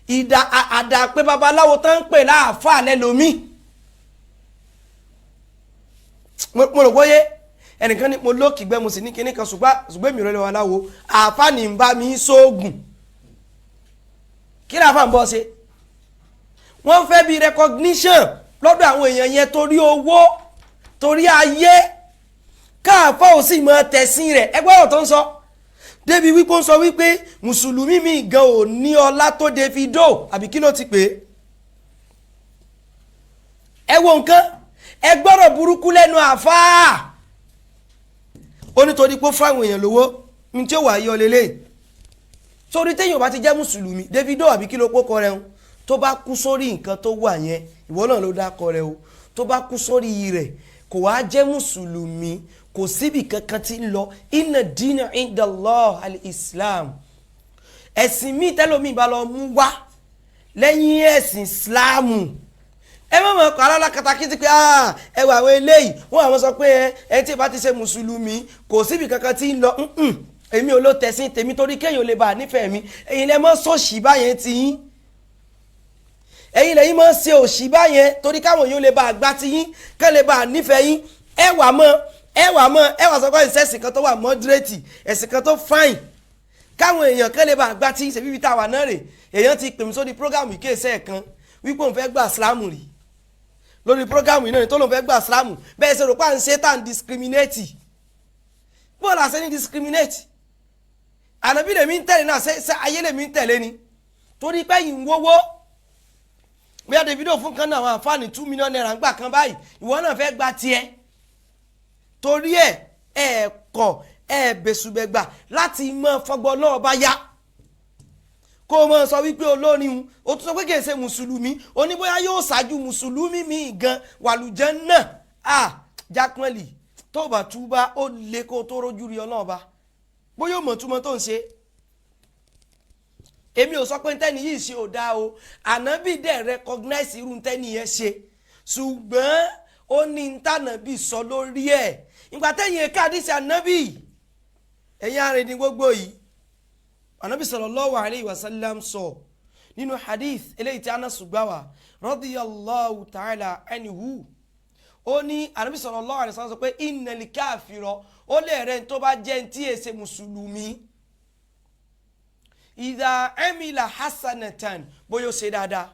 ìdá àdàpé babaláwo tó ń pè láàfàá lẹ́lòmíì. Mo rò bóyé ẹnìkan ní mo lókìgbẹ́, mo sì ní kinní kan, ṣùgbọ́n èmi ò lọ́lé babaláwo, àáfàá ní ń bá mi sóògùn. Kí làáfàá ń bọ́ ṣe? Wọ́n fẹ́ bí recognition lọ́dọ̀ àwọn èèyàn yẹn torí owó, torí ayé. Káàfọ́ ò sì mọ tẹ̀sìn rẹ̀. Ẹgbẹ́ ọ̀rọ̀ tó ń sọ débi wípé ó ń sọ wípé mùsùlùmí mi gan ò ní ọlá tó Davido, àbí kí ló ti pè é? Ẹ wo nǹkan, ẹ gbọ́rọ̀ burúkú lẹ́nu àfáà. Ó nítorí pé ó fáwọn èèyàn lówó ní tí ó wà yọ lélẹ̀. Torí téèyàn bá ti jẹ́ mùsùlùmí, Davido àbí kí ló kó kọ rẹ̀ ń tó bá kú sórí nǹkan tó wà yẹn, ìwọ náà ló dákọ rẹ o. Tó bá kú sórí rẹ̀, kò wá jẹ́ mùsùlùmí, kò síbi kankan tí ń lọ. Inna dina indallah al-islam. Ẹ̀sìn míì tẹ́lómi bá lọ mú wá lẹ́yìn ẹ̀sìn islamu, ẹ má mọ̀ kọ́ alára katakítí pé ẹ wà àwọn eléyìí. Wọ́n àwọn sọ pé ẹ tí ì bá ti ṣe mùsùlùmí, kò síbi kankan tí ń lọ. Èmi ò ló tẹ̀sìn tèmi torí kéèyàn lè bá a nífẹ̀ẹ́ mi. Ẹ̀yin lẹ mọ́ sọ́ọ̀ṣì báyẹn ti yín, ẹ̀yin lẹ́yìn máa ń ṣe òṣì báyẹn torí káwọn èèyàn lè bá àgbà ti yín, kán lè bá a nífẹ̀ẹ́ yín. Ẹ wà mọ́, ẹ wà mọ́, ẹ wà sọ pé ẹ̀sìn kan tó wà moderate, ẹ̀sìn kan tó fine, káwọn èèyàn kán lè bá àgbà ti yín. Ṣe bíbi tá a wà náà rè, èèyàn ti pè mí sórí program ìkéèsẹ́ ẹ̀ kan wípé òun fẹ́ gbà sílámù rí lórí program yìí náà ni tó lóun fẹ́ gbà sílámù. Bẹ́ẹ̀ ṣe rò pé à ń ṣe tá à ń discriminate. Bóòlù àṣẹ ní discriminate? Ànábì lèmi ń tẹ̀lé náà, ṣe ayé lèmi ń tẹ̀lé ni? Torí pé yìí ń wówó, bóyá Davido fún kan náà àwọn àǹfààní ₦2 million ń gbà kan báyìí, ìwọ náà fẹ́ gba tiẹ̀. Torí ẹ̀ ẹ̀ kọ̀ ẹ̀ bẹ̀sùbẹ̀gbà láti mọ fọgbọ́n náà bá yá kó o mọ sọ wípé olórin un o tún sọ pé kìí ṣe mùsùlùmí, oníbóyá yóò ṣáájú mùsùlùmí mi gan wàlùjẹ́ náà. À jákànlì tó bá túbá, ó lè kó o tó rójú rí ọlọ́ọ̀ba, bóyá o mọ̀ túmọ̀ tó ń ṣe. Èmi ò sọ pé ntẹ́ni yìí ṣe ò dáa o. Ànábì dẹ̀ recognize irú ntẹ́ni yẹn ṣe, ṣùgbọ́n ó ní ntànàbì sọ lórí ẹ̀. Ìgbà tẹ́yìn ẹ̀ka àdìsí ànábì, ẹ̀yin arìnrìn gbogbo yìí, ànábì sallallahu alayhi wa sallam sọ nínú hadith eléyìí tí Anas gbà wá radiyallahu ta'ala anhu, ó ní ànábì sallallahu alayhi wa sallam sọ pé innal kafira, ó lè rẹ̀ tó bá jẹ́ ntí èsè mùsùlùmí, ìdá emila hasanatan, bóyá ó ṣe dáadáa.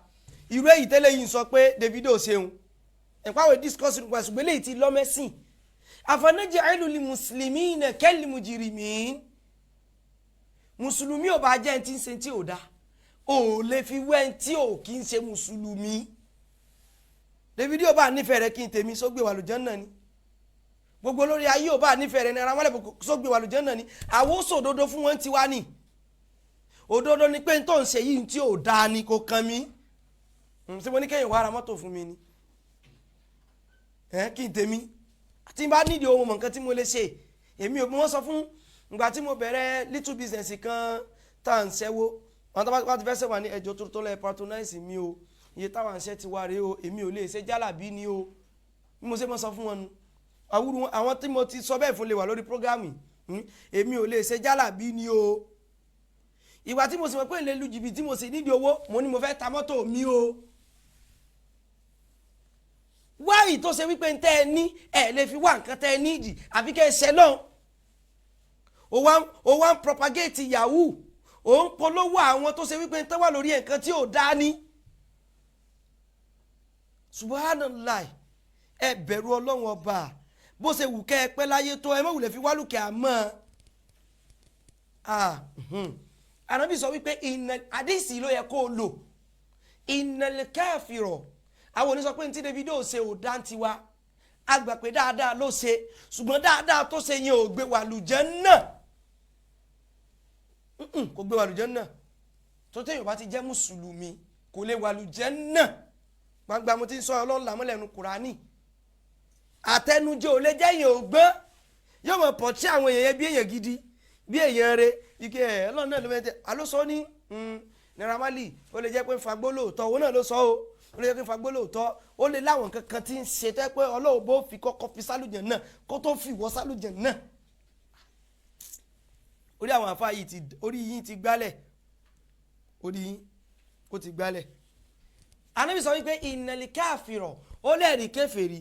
Irú èyí tẹ́lẹ̀ yìí ń sọ pé Davido ṣeun ẹ̀páwé discuss nípa, ṣùgbọ́n eléyìí ti lọ́mẹ́sìn. Afanaj'alu li muslimina kal mujrimin. Mùsùlùmí ò bá jẹ́ ẹni tí ń ṣe tí ò dá, ò lè fi wẹ́ ẹni tí ò kí ń ṣe mùsùlùmí. Davido ò bá nífẹ̀ẹ́ rẹ, kí n tèmi sógbè wà lójọ́ náà ni. Gbogbo lórí ayé ò bá nífẹ̀ẹ́ rẹ, Naira Marley sógbè wà lójọ́ náà ni. Àwọn sòdodo fún wọn ti wá ní òdodo ni pé n tó ń ṣe yìí tí ò dáa ni, kò kàn mí. Ṣé mo ní kéèyàn wá ra mọ́tò fún mi ni? Ẹ kí n tèmi tí n bá nídìí ohun mọ̀ nǹkan tí mo lè ṣe. Èmi ò wọ́n sọ fún ìgbà tí mo bẹ̀rẹ̀ little business kan tá à ń ṣẹ́wó, àwọn tó bá ti fẹ́ ṣẹ̀wà ní ẹjọ́ tó lẹ́ patronize mi o, iye táwọn àṣẹ ti wá rèé o, èmi ò lè ṣe jálàbí ni o. Bí mo ṣe mọ́ sọ fún wọn nu àwùrù àwọn tí mo ti sọ bẹ́ẹ̀ fún lè wà lórí program yìí, èmi ò lè ṣe jálàbí ni o. Ìgbà tí mo sì mọ̀ pé ìlẹ̀ lu jìbìtì, mo sì nídìí owó, mo ní mo fẹ́ ta mọ́tò mi o. Wáyì tó ṣe wípé ntẹ́ ẹ ní ẹ lè fi wá nǹkan tẹ́ ẹ nídìí, àfi kẹ́ ẹ ṣẹ náà. Ó wá ń propagate yahoo, ó ń polówó àwọn tó ṣe wípé ntẹ́ wà lórí nǹkan tí ò dá ní. Subhanallah, ẹ bẹ̀rù Ọlọ́run ọba. Bó ṣe wù kẹ́ ẹ pẹ́ láyé tó, ẹ má wulẹ̀ fi wálùkẹ́ àmọ́. Ànábì sọ wípé ìnà àdìsí ló yẹ kó o lò. Innal káfírọ̀, àwọn onísọ pé ní tí Davido ṣe ò dá ń tiwa, a gbà pé dáadáa ló ṣe, ṣùgbọ́n dáadáa tó ṣe yẹn ò gbé wà lùjẹ́ náà, kò gbé wà lùjẹ́ náà. Tó téèyàn bá ti jẹ́ mùsùlùmí kò lè wà lùjẹ́ náà. Gbangba mo ti ń sọ, Ọlọ́run làmúlẹ̀nu Kùránì. Àtẹnujẹ ò lè jẹ́ èèyàn ò gbọ́n, yóò mọ̀ pọ̀ tí àwọn èèyàn yẹn bí èèyàn gidi, bí èèyàn re ike ẹ̀. Ọlọ́run náà ló mẹ́tẹ́ àlóso ní Naira Marley. Ó lè jẹ́ pé ń fagbó lóòótọ́, òun náà ló sọ o. Ó lè jẹ́ pé ń fagbó lóòótọ́, ó lè láwọn kankan tí ń ṣe tẹ́ pé Ọlọ́run bó fi kọ́kọ́ fi sálùjẹ̀ náà kó tó fi ìwọ sálùjẹ̀ náà. Orí àwọn àfa yìí ti, orí yín ti gbálẹ̀, orí yín ó ti gbálẹ̀. Ànábì sọ wípé ìnàlí káàfìrọ̀, ó lẹ́rìí kèfèrí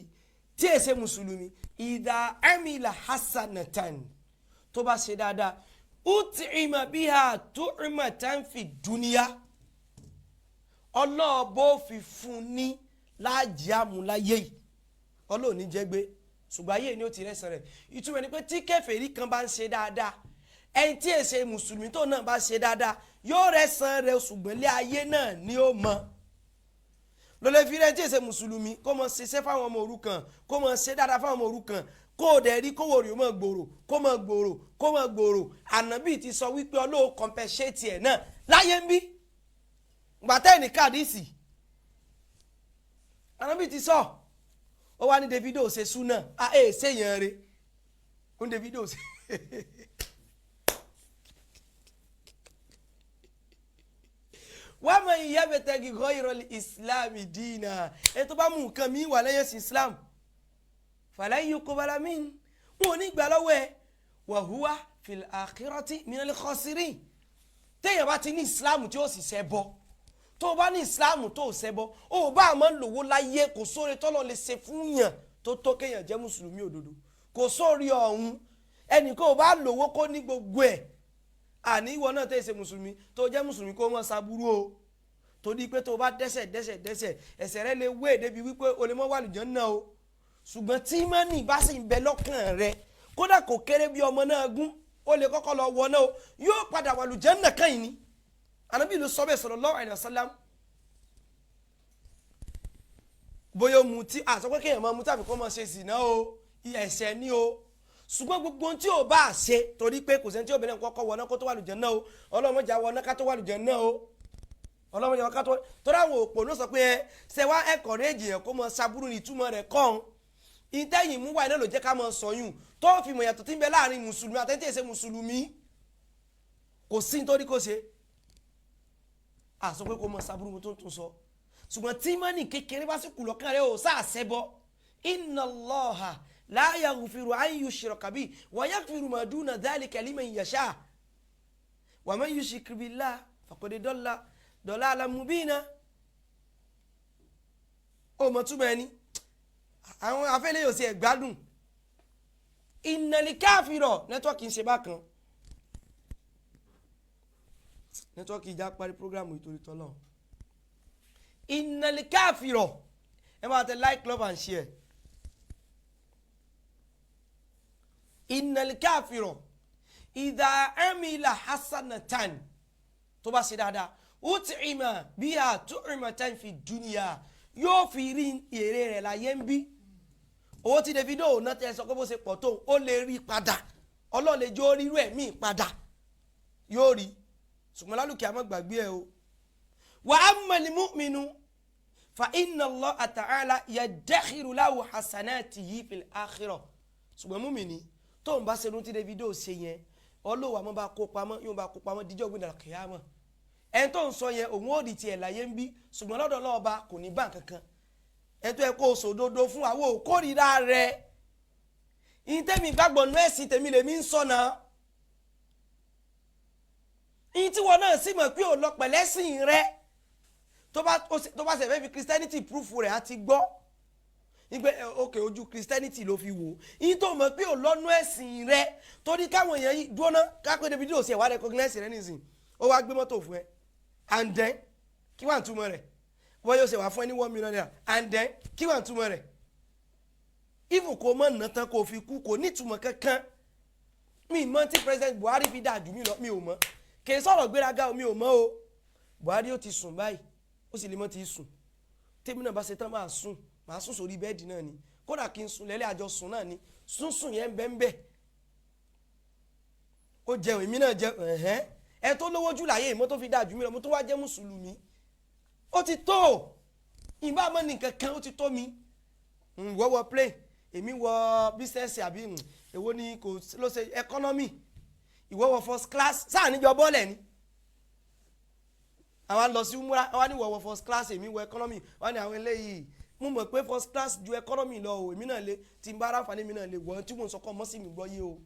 tí è ṣe mùsùlùmí, ìdá amila hasanatan, tó bá ṣe dáadáa, ut'ima biha tu'matan fi dunya, ọlọ́ọ̀bọ fi fún ní láàjì àmúláyé yìí, Ọlọ́ọ̀ni jẹ́ gbé, ṣùgbọ́n ayé ni ó ti rẹ́sàn rẹ̀. Ìtumọ̀ ni pé tí kèfèrí kan bá ń ṣe dáadáa, ẹni tí è ṣe mùsùlùmí tó náà bá ṣe dáadáa, yóò rẹ́sàn rẹ̀, ṣùgbọ́n ilé ayé náà ni ó mọ lọ́lẹ́ fi rẹ́. Tí èsè mùsùlùmí kó mọ ṣiṣẹ́ fáwọn ọmọ òrukàn, kó mọ ṣe dáadáa fáwọn ọmọ òrukàn, kó o dẹ̀ rí kówó rè ó mọ gbòòrò, kó mọ gbòòrò, kó mọ gbòòrò. Ànábì ti sọ wípé Ọlọ́hun compensate ẹ̀ náà láyé ń bí. Gbàtẹ́ ní kàdísì, Ànábì ti sọ. Ó wá ní Davido ṣe súnà, a ẹ̀ ṣèyàn re, ó ní Davido ṣe. Wọ́n mọ ìyá bẹ̀tẹ̀ gígọ́ ìrọ̀lẹ́ Islam dínà, ẹ tó bá mú nǹkan mi wà lẹ́yìn sí Islam, fàlàyé yòókù balamin, wọn ò ní gbà lọ́wọ́ ẹ, wàhúwà fil akhirati minal khasirin. Téèyàn bá ti ní Islam tí ó sì ṣẹbọ, tó o bá ní Islam tó o ṣẹbọ, o ò bá àmọ́ lówó láyé, kò sóore tọ́lọ́ lè ṣe fún yàn tó tó kéèyàn jẹ́ mùsùlùmí òdodo. Kò sóore ọ̀hún. Ẹnì kó o bá lówó, kó ní gbogbo ẹ̀, àní ìwọ náà tẹ̀ ṣe mùsùlùmí tó jẹ́ mùsùlùmí, kó mọ́ ṣaburú o, torí pé tó o bá dẹ́ṣẹ̀ dẹ́ṣẹ̀ dẹ́ṣẹ̀, ẹ̀ṣẹ̀ rẹ lè wé débi wípé o lè mọ́ wà lùjọ́ náà o. Ṣùgbọ́n tí mọ́nì bá sì ń bẹ lọ́kàn rẹ, kódà kò kéré bí ọmọ náà gún, ó lè kọ́kọ́ lọ wọ náà o, yóò padà wà lùjọ́ náà kàn yín ni. Ànábì ló sọ bẹ́ẹ̀, sallallahu alaihi wasallam. Bóyá o mutí, àsọ pé kéèyàn máa mutí àbí kó máa ṣe zìnà o, ẹ̀ṣẹ̀ ni o. Ṣùgbọ́n gbogbo ohun tí ò bá ṣe, torí pé kò sẹ́ni tí obìnrin kọ́kọ́ wọ náà kó tó wà lùjọ́ náà o. Ọlọ́mọdé àwọn náà ká tó wà lùjọ́ náà o, ọlọ́mọdé àwọn ká tó. Torí àwọn òpó ló sọ pé ẹ ṣe wá ẹ̀kọ́ réjì yẹn kó mọ ṣaburú ní ìtumọ̀ rẹ̀ kọ́ ọ́n. Ìtẹ́yìn mú wáyé náà ló jẹ́ ká mọ sọyún tó fi mọ̀ yàtọ̀ tí ń bẹ láàrin mùsùlùmí àtẹ́tí èsè mùsùlùmí. Kò sí nítorí kò ṣe àsọ pé kó mọ ṣaburú tó ń tún sọ, ṣùgbọ́n tí mọ́nì kékeré bá sì kù lọ́kàn rẹ̀, ò sáà ṣẹbọ. Inna Allaha la yaghfiru an yushraka bihi wa yaghfiru ma duna dhalika liman yasha wa man yushrik billahi faqad dalla dalalan mubina. Ó mọ̀ túmọ̀ ẹni àwọn afẹ́lẹ́ yóò ṣe ẹ̀gbádùn ìnàlíkàfìrọ̀. Network ń ṣe bákan, network ìjà parí programu ìtorí tọ́lọ̀. Ìnàlíkàfìrọ̀, ẹ máa tẹ like, love and share. Ìnàlíkàfìrọ̀ ìdá amila hasanatan, tó bá ṣe dáadáa, ut'ima biha tu'matan fi dunya, yóò fi rí èrè rẹ̀ láyé ń bí. Owó tí Davido náà tẹ sọ pé bó ṣe pọ̀ tó, ó lè rí padà, Ọlọ́run lè jó rírú ẹ̀ míì padà, yóò rí. Ṣùgbọ́n lálùkì àmọ́ gbàgbé ẹ o. Wa ammal mu'minu fa inna Allaha ta'ala yaddakhiru lahu hasanatihi fil akhirah. Ṣùgbọ́n múmìnì tó ń bá ṣe irun tí Davido ṣe yẹn, Ọlọ́wọ́ àmọ́ bá kó pamọ́, yóò bá kó pamọ́ díjọ́ gbìndàlá kìyàmọ́. Ẹni tó ń sọ yẹn, òun ò rí tiẹ̀ láyé ń bí, ṣùgbọ́n lọ́dọ̀ ọlọ́ọ̀ba kò ní bá kankan. Ẹni tó yẹ kó o sòdodo fún, àwọn òkórìíra rẹ̀. Ìyìn tẹ́mi gbàgbọ́ nú ẹ̀sìn tèmi lèmi ń sọ̀nà, ìyìn tí wọn náà sì mọ̀ pé ò lọ pẹ̀lẹ́sìn rẹ̀. Tó bá ṣẹ̀fẹ̀ fi Christianity proof rẹ̀, á ti gbọ́ ìgbẹ́ òkè ojú Christianity ló fi wò. Ìyìn tó mọ̀ pé ò lọ́nú ẹ̀sìn rẹ̀, torí káwọn èèyàn yìí dúró ná kápẹ́ Davido ṣe wá recognize rẹ̀ nísìn, ó wá gbé mọ́tò fún ẹ, and then kí wàá túmọ̀ rẹ̀? Wọ́n yóò ṣe wá fún ẹ ní ₦1 million, and then kí wàá túmọ̀ rẹ̀? Even kò mọ̀ nà tán kò fi kú, kò ní ìtumọ̀ kankan. Mi mọ̀ tí President Buhari fi dáa jù mí lọ, mi ò mọ̀. Kì í sọ̀rọ̀ gbéraga, omi ò mọ́ o. Buhari ó ti sùn báyìí, ó sì lè mọ́ ti sùn. Tèmi náà bá ṣe tán, máa sùn, máa sùn sórí bẹ́ẹ̀dì náà ni. Kódà kí n sùn lẹ́lẹ́, àjọ sùn náà ni. Sùnsùn yẹn ń bẹ́ẹ̀ ó jẹun, èmi náà jẹun. Ẹ̀hẹ́n, ẹ tó lówó jù láyé, ìmọ̀ tó fi dáa jù mí lọ, mo tó wá jẹ́ mùsùlùmí, ó ti tó. Ìbá mọ́ ní nǹkan kan, ó ti tó mi. Ìwọ wọ plane, èmi wọ business, àbí èwo ni kò ló ṣe economy, ìwọ wọ first class. Sáà níjọ bọ́ọ̀lẹ̀ ni àwa lọ sí umura, àwa ní ìwọ wọ first class, èmi wọ economy. Wọ́n ní àwọn eléyìí, mo mọ̀ pé first class ju economy lọ o. Èmi náà lè tí n bá ráǹfààní, èmi náà lè wọ̀. Tí mò ń sọ kọ́ mọ́ sí mi gbọ́ yé o.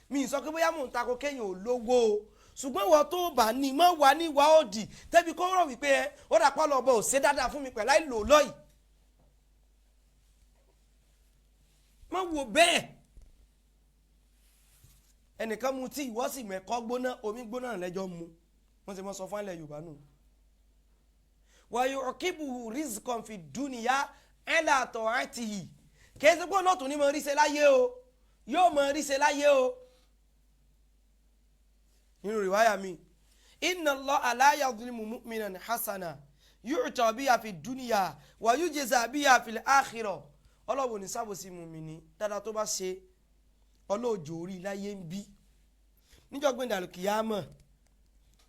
Mi ì sọ pé bóyá mò ń takò kéèyàn ò lówó o, ṣùgbọ́n ìwọ tó bá ní mọ́ wà ní ìwà òdì tẹ́bi kó rọ̀ wípé ẹ ó dà pọ́ lọ́bọ̀ ò ṣe dáadáa fún mi pẹ̀lú àìlò lọ́yìí. Má wo bẹ́ẹ̀. Ẹnìkan mu tí ìwọ sì mẹ́kọ́ gbóná, omi gbóná lẹ́jọ́ mu. Wọ́n ti mọ́ sọ fún ilẹ̀ Yorùbá nù. Wàyò ọ̀kíbù rizqan fi dúnìyà ẹ̀là àtọ̀ àti yìí kì í ṣe pé ọ̀nà tó ní mọ̀ ríṣe láyé o, yóò mọ̀ ríṣe láyé o. Nínú rìwáyà mi, inna Allaha la yadhlimu mu'minan hasana yu'ta biha fi dunya wa yujza biha fil akhirah. Ọlọ́wọ́ ní sábòsí mùmíní dáadáa tó bá ṣe, ọlọ́ọ̀jọ́ orí láyé ń bí, níjọ́gbìn dàlùkìyàmọ̀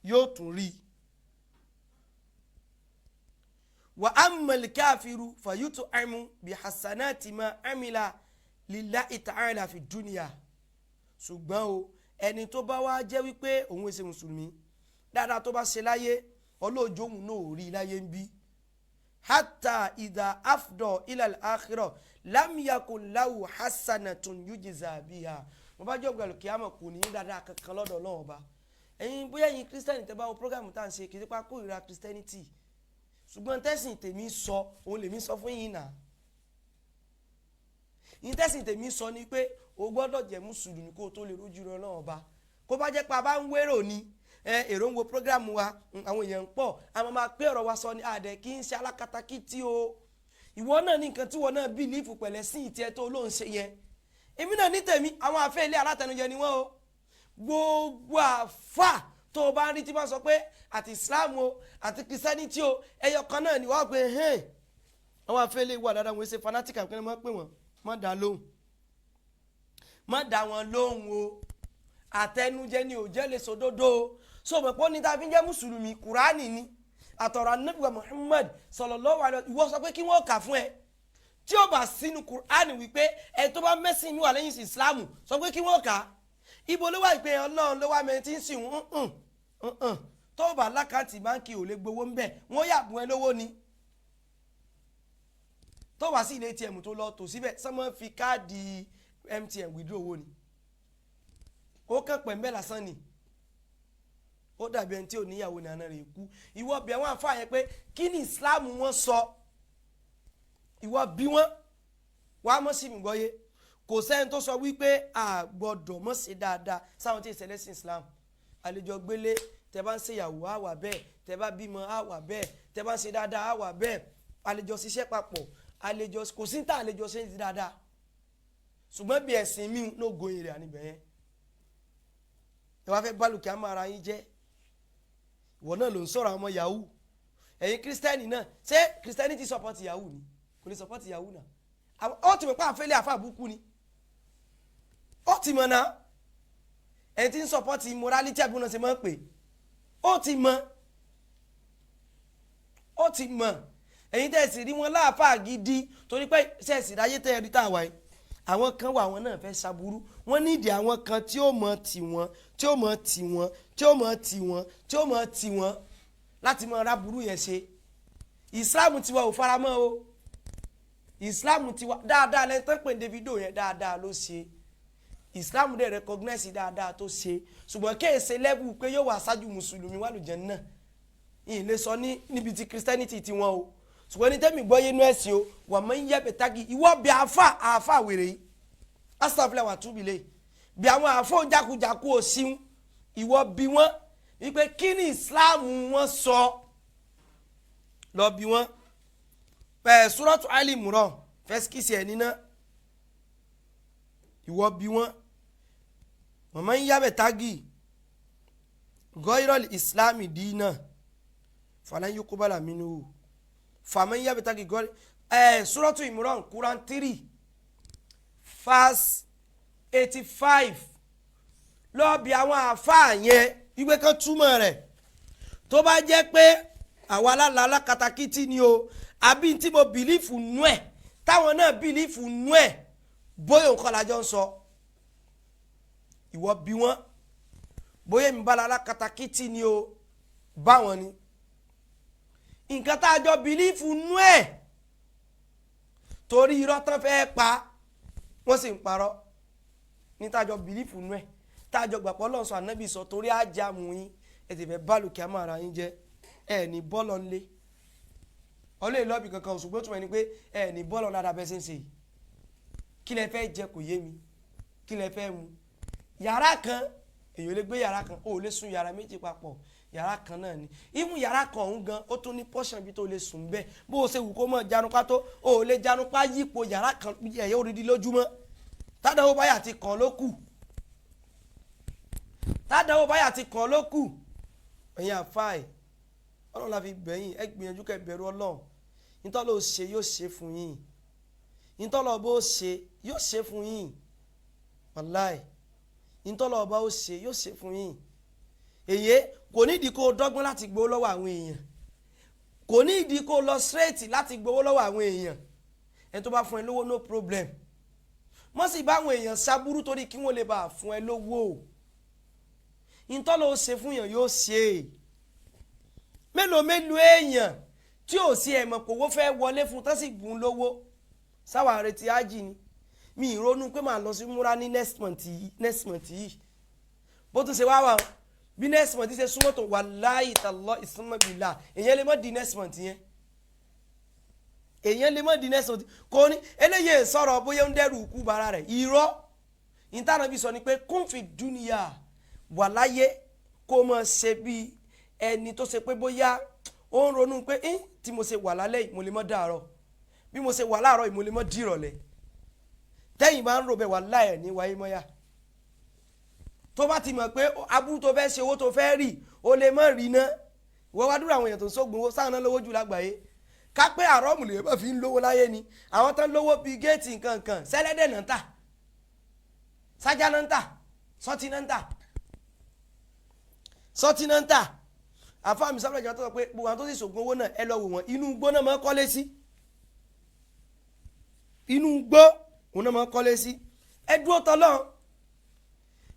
yóò tún rí. Wa ammal káfíru fayut'amu bi hasanati ma amila lillahi ta'ala fi dunya. Ṣùgbọ́n o, ẹni tó bá wá jẹ́ wípé òun ṣe mùsùlùmí, dáadáa tó bá ṣe láyé, ọlọ́ọ̀jọ́ òun náà rí láyé ń bí. Hatta idha afdọ ilal akhirah lam yakun lahu hasanatun yujza biha. Mo bá jẹ́ ògbàlù kíámọ̀, kò ní dáadáa kankan lọ́dọ̀ Ọlọ́run Ọba. Ẹ̀yin bóyá ẹ̀yin kírísítẹ́nì tẹ́ bá wo prógámù tá à ń ṣe, kì í ṣe pa kórìíra kírísítẹ́nìtì, ṣùgbọ́n tẹ́sìn tèmi sọ òun lèmi sọ fún yín náà. Yín tẹ́sìn tèmi sọ ni pé o gbọ́dọ̀ jẹ́ mùsùlùmí kó o tó lè rójú rẹ Ọlọ́run Ọba. Kó bá jẹ́ pé a bá ń wérò ni èrò ń wo prógrámù wa, àwọn èèyàn ń pọ̀, a máa pé ọ̀rọ̀ wa sọ ni àdẹ kì í ṣe alákatakítí o. Ìwọ náà ní nǹkan tí ìwọ náà bìlífù pẹ̀lẹ́ sí ìtì ẹ tó ló ń ṣe yẹn. Èmi náà ní tèmi. Àwọn àfẹ́ ilé alátẹnujẹ ni wọ́n o. Gbogbo àfà tó o bá ń rí tí wọ́n sọ pé àti Islam o àti Christianity o, ẹyọ kan náà ni wọ́n pe hẹ́n. Àwọn àfẹ́ ilé wà dáadáa, wọ́n ṣe fanatic àpẹẹrẹ mọ́ pé wọ́n má dá lóhùn, má dá wọn lóhùn o. Àtẹnujẹ ni ò jẹ́ lè sòdodo o. So mọ̀ pé ó ní tá a fi ń jẹ́ mùsùlùmí, kùránì ni àtọ̀rọ̀ Ànábì wa Muhammad sallallahu alaihi. Ìwọ sọ pé kí wọ́n kà fún ẹ tí ó bá sínú kùránì wípé ẹ tó bá mẹ́sìn mi wà lẹ́yìn ìsìlámù, sọ pé kí wọ́n kà á. Ibo ló wà ìpè Ọlọ́run ló wà mẹ́rin tí ń sìn ń tó bá lákàntì báńkì ò lè gbowó ńbẹ, wọ́n yà bùn ẹ lówó ni. Tó wá sí ilé ATM tó lọ tò síbẹ̀, sọmọ fi káàdì MTN withdraw owó ni, ó kàn pẹ̀ ńbẹ́ lásán ni. Ó dàbí ẹni tí ò níyàwó ní àná rẹ̀ kú. Ìwọ bí àwọn àfáà yẹn pé kí ni Islam wọn sọ, ìwọ bí wọn wàá mọ̀ sí mi gbọ́yé. Kò sẹ́ni tó sọ wípé a gbọ́dọ̀ mọ̀ sí dáadáa sáwọn tí ìṣẹ̀lẹ̀ sí Islam. Àlejò gbélé, tẹ bá ń ṣèyàwó á wà bẹ́ẹ̀, tẹ bá bímọ á wà bẹ́ẹ̀, tẹ bá ń ṣe dáadáa á wà bẹ́ẹ̀. Àlejò ṣiṣẹ́ papọ̀, àlejò kò sí tá àlejò ṣe ń di dáadáa. Ṣùgbọ́n bí ẹ̀sìn mi ló goyin rẹ̀ àníbẹ̀ yẹn, ẹ wá fẹ́ bálùkì á máa ra yín jẹ́. Ìwọ náà ló ń sọ̀rọ̀ àwọn ọmọ yahoo. Ẹ̀yin kírísítẹ́nì náà, ṣé kírísítẹ́nì ti support yahoo ni? Kò lè support yahoo náà. Ó ti mọ̀ pé àfẹ́lẹ́ àfa àbúkú ni, ó ti mọ̀ náà. Ẹni tí ń support morality àbí wọn ṣe máa ń pè, ó ti mọ̀, ó ti mọ̀. Ẹ̀yin tẹ́ ẹ sì rí wọn láàfáà gidi, torí pé ṣe é sì ráyé tẹ́ ẹ rí tá a wà yìí, àwọn kan wà, àwọn náà fẹ́ ṣàbúrú, wọ́n nídìí àwọn kan tí ó mọ̀ tì wọ́n, tí ó mọ̀ tì wọ́n, tí ó mọ̀ tì wọ́n, tí ó mọ̀ tì wọ́n láti mọ̀ ráburú yẹn ṣe. Islam tiwa ò faramọ́ o. Islam tiwa dáadáa lẹ́yìn tán pè ní Davido yẹn, dáadáa ló ṣe. Islam dẹ̀ recognize dáadáa tó ṣe, ṣùgbọ́n kéèsè level pé yóò wà ṣáájú mùsùlùmí wà lùjẹ́ náà. Ìyìn lè sọ ní níbi tí Christianity ti wọn o, ṣùgbọ́n ní tẹ́mi gbọ́ yénú ẹ̀sìn o, wà mọ́ ń yẹ bẹ̀tàgì. Ìwọ bí àáfà àáfà wèrè yìí, asàfilẹ̀ wà túbi lé bí àwọn àáfà òjákujàku òsín, ìwọ bí wọn wípé kí ni Islam wọn sọ, lọ bí wọn. Pẹ̀ Suratu Ali Imran fẹ́sikìsì ẹ̀ níná, ìwọ bí wọn. Mọ̀mọ́ ń yábẹ̀ tágì gọ́írọ̀lì ìsìláàmì dínà falan yuqbala minhu faman yabtagi gọ́rí ẹ̀ Suratu Imran Quran 3 verse 85 lọ́ọ̀bì àwọn àáfàá yẹn wípé kán túmọ̀ rẹ̀. Tó bá jẹ́ pé àwa alála alákatakítí ni o, àbí tí mo believe nú ẹ̀ táwọn náà believe nú ẹ̀, bóyá nǹkan lájọ ń sọ, ìwọ bí wọn, bóyá èmi bá la alákatakítí ni o, báwọn ni nǹkan tá a jọ believe nú ẹ̀, torí irọ́ tán fẹ́ pa wọ́n sì ń parọ́ ní tá a jọ believe nú ẹ̀, tá a jọ gbàpọ̀ lọ́sọ̀ ànábì sọ, torí ajá mu yín ẹ ti fẹ́ bálùkì àmọ́ ara yín jẹ́. Ẹ ní bọ́ọ̀lù ńlẹ̀ ọlọ́ọ̀ lọ́ọ̀bì kankan, ṣùgbọ́n túmọ̀ ní pé ẹ ní bọ́ọ̀lù dáadáa bẹ́ẹ̀ ṣe ń ṣe yìí. Kí lẹ fẹ́ jẹ kò yé mi, kí lẹ fẹ́ mu? Yàrá kan èyàn lè gbé yàrá kan, ó lè sùn yàrá méjì papọ̀, yàrá kan náà ni. Ìmú yàrá kan ọ̀hún gan, ó tún ní pọ́ṣán bí tó lè sùn bẹ́ẹ̀. Bó o ṣe wù kó mọ̀ janupa tó, ó lè janupa yípo yàrá kan ẹ̀yẹ́ òrìdí lójúmọ́. Tádàwọ́ báyà ti kàn ló kù, tádàwọ́ báyà ti kàn ló kù. Ẹ̀yin àfáì, Ọlọ́run la fi bẹ̀yìn, ẹ gbìyànjú kẹ́ bẹ̀rù Ọlọ́run. Nítọ́lọ́ ṣe yóò ṣe fún yín, nítọ́lọ́ bó ṣe yóò ṣe fún yín, wàláì nítọ́lọ́ bá ó ṣe yóò ṣe fún yín. Èyí kò nídìí kó dọ́gbọ́n láti gbowó lọ́wọ́ àwọn èèyàn, kò nídìí kó lọ straight láti gbowó lọ́wọ́ àwọn èèyàn. Ẹni tó bá fún ẹ lówó, no problem. Mọ́ sì bá àwọn èèyàn ṣaburú torí kí wọ́n lè bá fún ẹ lówó. Nítọ́lọ́ ó ṣe fún yàn yóò ṣe é. Mélòó mélòó èèyàn tí ò sí ẹ̀mọ̀ kòwó fẹ́ wọlé fún tán sì gùn lówó. Sáwà retí ájì ni mi ìrònú pé màá lọ sí múra ní next month yìí, next month yìí bó tún ṣe wá wà bí next month ṣe súnmọ́ tó, wàláhì tàlọ́ ìsúnmọ́ bìlà, èèyàn lè má di next month yẹn, èèyàn lè má di next month. Kò ní eléyìí sọ̀rọ̀ bóyá ń dẹ́rù ikú bara rẹ̀. Irọ́ ìtànàbí sọ ni pé kún fi dúnìyà wà láyé, kó mọ̀ ṣe bíi ẹni tó ṣe pé bóyá ó ń ronú pé tí mo ṣe wà lálẹ́ yìí mo lè mọ́ dàárọ̀, bí mo ṣe wà láàárọ̀ yìí mo lè mọ́ dìrọ̀lẹ́. Tẹ́yìn bá ń rò bẹ́ẹ̀, wà láyẹ̀ ní wáyé mọ́yà. Tó bá ti mọ̀ pé aburú tó fẹ́ ṣe, owó tó fẹ́ rì, ó lè mọ́ rí ná. Ìwọ wá dúró àwọn èèyàn tó ń sógun owó sáà náà lówó jù lágbàáyé, ká pé àrọ́ọ̀mù lè bá fi ń lówó láyé ni. Àwọn tán lówó bíi géètì nǹkan sẹ́lẹ́dẹ̀ náà ń tà, sájà náà ń tà, sọ́tì náà ń tà, sọ́tì náà ń tà. Àfáàmì sábà jẹ́ tó sọ pé gbogbo àwọn tó sì sògùn owó náà, ẹ lọ wò wọ́n, inú igbó náà máa ń kọ́lé sí, inú igbó òun náà máa ń kọ́lé sí. Ẹ dúró tọ́lọ́.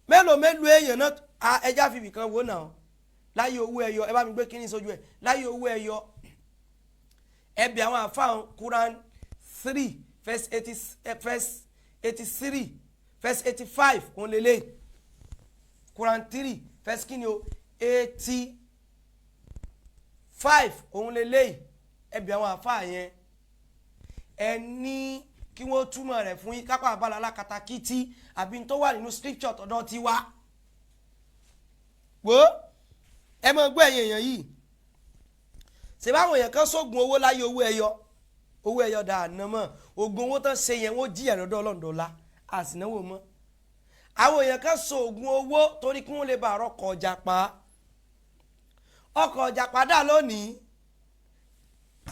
Mélòó mélòó èèyàn náà ẹja fìbì kan wò náà láyé owó ẹyọ. Ẹ bá mi gbé kínní sójú ẹ láyé owó ẹyọ. Ẹ bí àwọn àfáàn Quran 3 verse 80, verse 83, verse 85 òun lélẹ̀. Quran 3 verse kínní o, 85 òun lélẹ̀. Ẹ bí àwọn àfáà yẹn, ẹ ní kí wọ́n túmọ̀ rẹ̀ fún yín, kápá àbálà alákatakítí àbí tó wà nínú scripture tọ̀dọ̀ ti wá. Wo ẹ máa gbọ́, ẹ̀yìn èèyàn yìí, ṣe báwọn èèyàn kan sógun owó láyé owó ẹyọ, owó ẹyọ dànù mọ́. Oògùn owó tán ṣe yẹn, wọ́n jìyà lọ́dọ̀ ọlọ́ọ̀dọ́lá àsìnáwó mọ́. Àwọn èèyàn kan so oògùn owó torí kí wọ́n lè bá ọkọ̀ ọjà pa, ọkọ̀ ọjà padà lónìí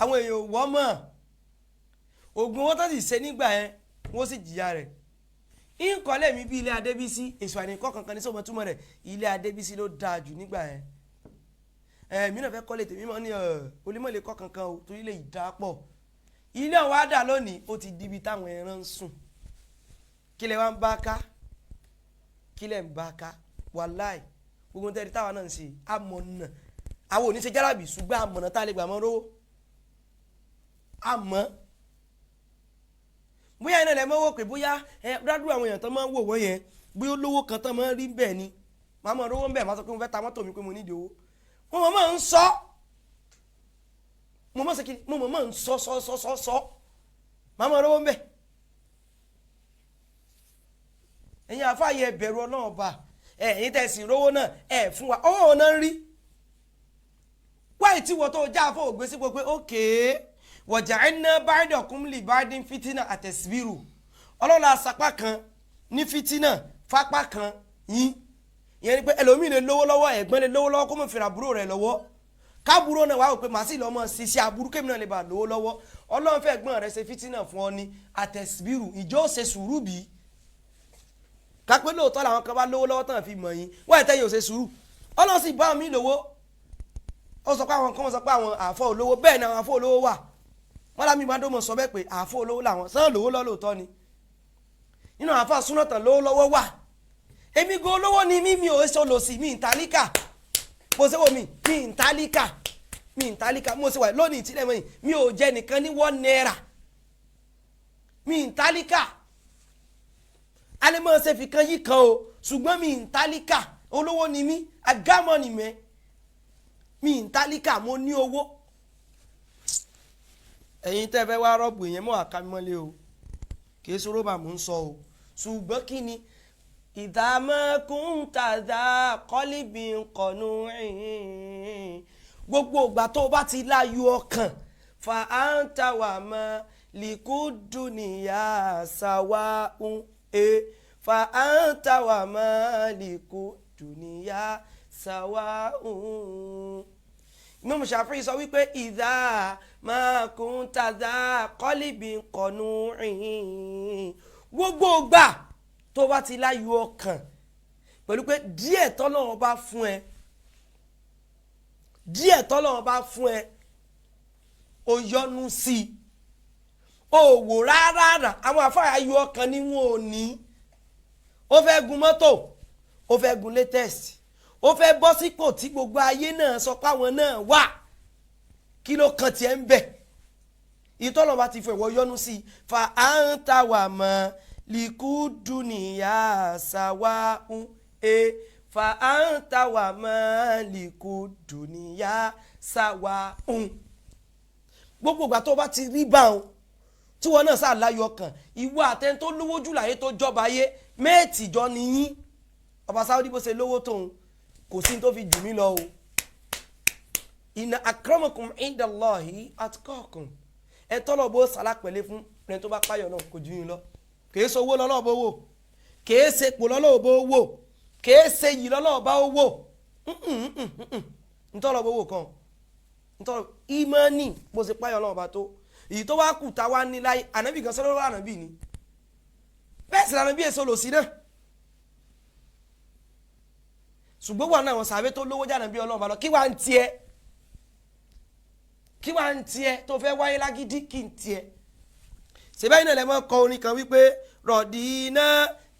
àwọn èèyàn ò wọ́ mọ́. Oògùn owó tó sì ṣe nígbà yẹn, wọ́n sì jìyà rẹ̀. Ìkọ́lé mi bí ilé Adébísí, èso àìníkọ́ kankan ní sọ́mọ túmọ̀ rẹ̀. Ilé Adébísí ló dáa jù nígbà yẹn. Ẹ̀mí náà fẹ́ kọ́lé tèmi mọ́ ní onímọ̀ lè kọ́ kankan o, torí lè dá pọ̀. Ilé ọ̀hún á dà lónìí, ó ti di ibi táwọn ẹran ń sùn. Kí lẹ wá ń bá ká? Kí lẹ ń bá ká? Wàláì gbogbo tẹ́lẹ̀ táwa náà ń ṣe àmọ̀nà, àwọn ò ní ṣe jálàbì, ṣùgbọ́n àmọ̀nà tá a lè gbà mọ́ rówó àmọ́ bóyá iná lẹ mọ́ wò pé bóyá ẹ dádúró àwọn èèyàn tó máa ń wò wọ́n yẹn, bóyá olówó kan tó máa ń rí bẹ́ẹ̀ ni màá mọ̀ rówó ń bẹ̀, máa sọ pé mo fẹ́ ta mọ́tò mi, pé mo nídìí owó. Mo mọ̀ máa ń sọ, mo mọ̀ sẹ́kì, mo mọ̀ máa ń sọ sọ sọ sọ sọ, màá mọ̀ rówó ń bẹ̀. Ẹ̀yin àfáàyè bẹ̀rù Ọlọ́run ọba, ẹ̀yin tẹ̀sí rówó náà ẹ̀ fún wa owó wọn náà ń rí wáyé tí wọ́n tó já àfọ̀ ògbé sípò pé ókèé wọ̀jà ẹ̀ná báyìí lè báyìí fìtínà àtẹ̀síbírù. Ọlọ́run àsapá kan ní fìtínà fápá kan yín. Ìyẹn ni pé ẹlòmíì lè lówó lọ́wọ́, ẹ̀gbọ́n lè lówó lọ́wọ́ kó mọ̀ fèrè àbúrò rẹ̀ lọ́wọ́, káàbúrò náà wà ó pé màá sì lọ́mọ ṣiṣẹ́ aburú kémi náà lè bà lówó lọ́wọ́. Ọlọ́run fẹ́ gbọ́n rẹ̀ ṣe fìtínà fún ọ ní àtẹ̀síbírù ìjọ ó ṣe sùúrù bí kápẹ́ lóòótọ́ làwọn kan bá lówó lọ́wọ́ tán fi mọ̀ yín wọ́n ẹ̀ tẹ́yìn ò ṣe sùúrù. Ọlọ́run sì bá mi lówó, ó sọ pé àwọn kan sọ pé àwọn àfọ olówó, bẹ́ẹ̀ ni àwọn àfọ olówó wà. Wọ́n lámì bá dómọ̀ sọ bẹ́ẹ̀ pé àfọ olówó làwọn sàn lówó lọ́ lóòótọ́ ni nínú àwọn àfọ àsúnàtàn lówó lọ́wọ́ wà. Èmi gan olówó ni mí, mi ò ṣe olòṣì, mi ìtàlíkà mo ṣe wò mí, mi ìtàlíkà, mi ìtàlíkà mo ṣe wà lónìí ìtìlẹ̀ mọ́yìn, mi ò jẹ nìkan ní 1 naira, mi ìtàlíkà. Alẹ́ mọ́ ṣe fi kan yí kan o, ṣùgbọ́n mi ìtàlíkà, olówó ni mí, agámọ̀ ni mẹ́, mi ìtàlíkà, mo ní owó. Ẹ̀yin tẹ́ fẹ́ wá rọ́ọ̀bù yẹn mọ́ àkàmọ́lé o, kì í ṣe rọ́bà mò ń sọ o, ṣùgbọ́n kí ni ìdámẹ́kúntàdá kọ́líbì nkọ̀nù gbogbo ìgbà tó o bá ti láyọ̀ ọkàn fa áńtà wà mọ́ lìkúdùnìyà ṣàwá ń e fa áńtà wà mọ́ lìkúdùnìyà ṣàwá ń. Imam Shafi'i sọ wípé ìdámẹ́kúntàdá kọ́líbì nkọ̀nù gbogbo ìgbà tó bá ti láyọ̀ ọkàn pẹ̀lú pé díẹ̀ tọ́lọ́run bá fún ẹ, díẹ̀ tọ́lọ́run bá fún ẹ, o yọnu sí i, o wò rárá rà. Àwọn àfáà ayọ̀ ọkàn ni wọn ò ní. Ó fẹ́ gun mọ́tò, ó fẹ́ gun latest, ó fẹ́ bọ́ sípò tí gbogbo ayé náà sọ pé àwọn náà wà, kí ló kan tiẹ̀ ń bẹ̀? Ìtọ́lọ́run bá ti fún ìwọ yọnu sí i fa à ń ta wà mọ́ likuduniya sawa e fa anta wa malikuduniya sawa un. Gbogbo ìgbà tó o bá ti rí báwọn tí wọn náà sáà láyọ̀ ọkàn, ìwọ àtẹni tó lówó jù láyé tó jọba ayé méètì jọ nìyí. Ọba Sáúdí bó ṣe lówó tóun kò sí tó fi jù mí lọ o. Inna akramakum indallahi atqakum, ẹ tọ́lọ̀ bó sàlá pẹ̀lẹ́ fún ẹni tó bá páyọ̀ náà kò jù yín lọ. Kìí ṣe owó lọ́lọ́ bó wò, kìí ṣe ipò lọ́lọ́ bó wò, kìí ṣe yìí lọ́lọ́ bá wò, ntọ́lọ́ bó wò kan ntọ́lọ́ ìmánì bó ṣe páyọ̀ lọ́wọ́ bá tó èyí tó wá kù tá wá ní láyé. Ànábì gan sọ́dọ̀ lọ́wọ́ ànábì ni bẹ́ẹ̀ sì lànà bí èso lò sí náà, ṣùgbọ́n wà náà àwọn sàbẹ́ tó lówó jáde bí Ọlọ́run bá lọ. Kí wàá ń tiẹ̀, kí wàá ń tiẹ̀ tó fẹ́ wáyé lágídí, kí ń tiẹ̀ sèbáyìí náà lè mọ́ kọ orin kan wípé rọ̀dínà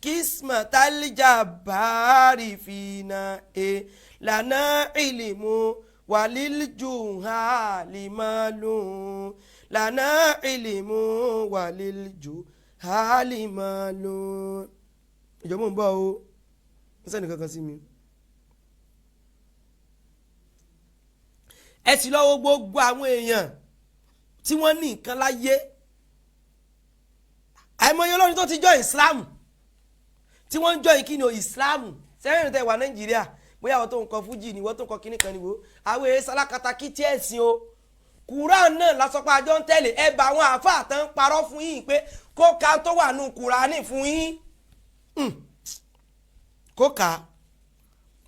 kismatalija bari fina e lànà ìlìmù wàlílìjù halimalu lànà ìlìmù wàlílìjù halimalu. Ìjọba ń bọ̀ o, ń sẹ́ni kankan sí mi. Ẹ sì lọ́wọ́ gbogbo àwọn èèyàn tí wọ́n ní nǹkan láyé, àìmọye olórin tó ti jọ Islam tí wọ́n ń jọ ìkíni Islam sẹ́yìn tẹ́ wà Nàìjíríà, bóyá àwọn tó ń kọ fújì ni wọ́n tó ń kọ kíní kan ni wo àwọn èèyàn sálákàtà kí tí ẹ̀sìn o. Quran náà lásọpọ̀ àjọ ń tẹ̀lé. Ẹ bá àwọn àáfàá tán ń parọ́ fún yín pé kó ka tó wà nù Kùránì fún yín, kó ka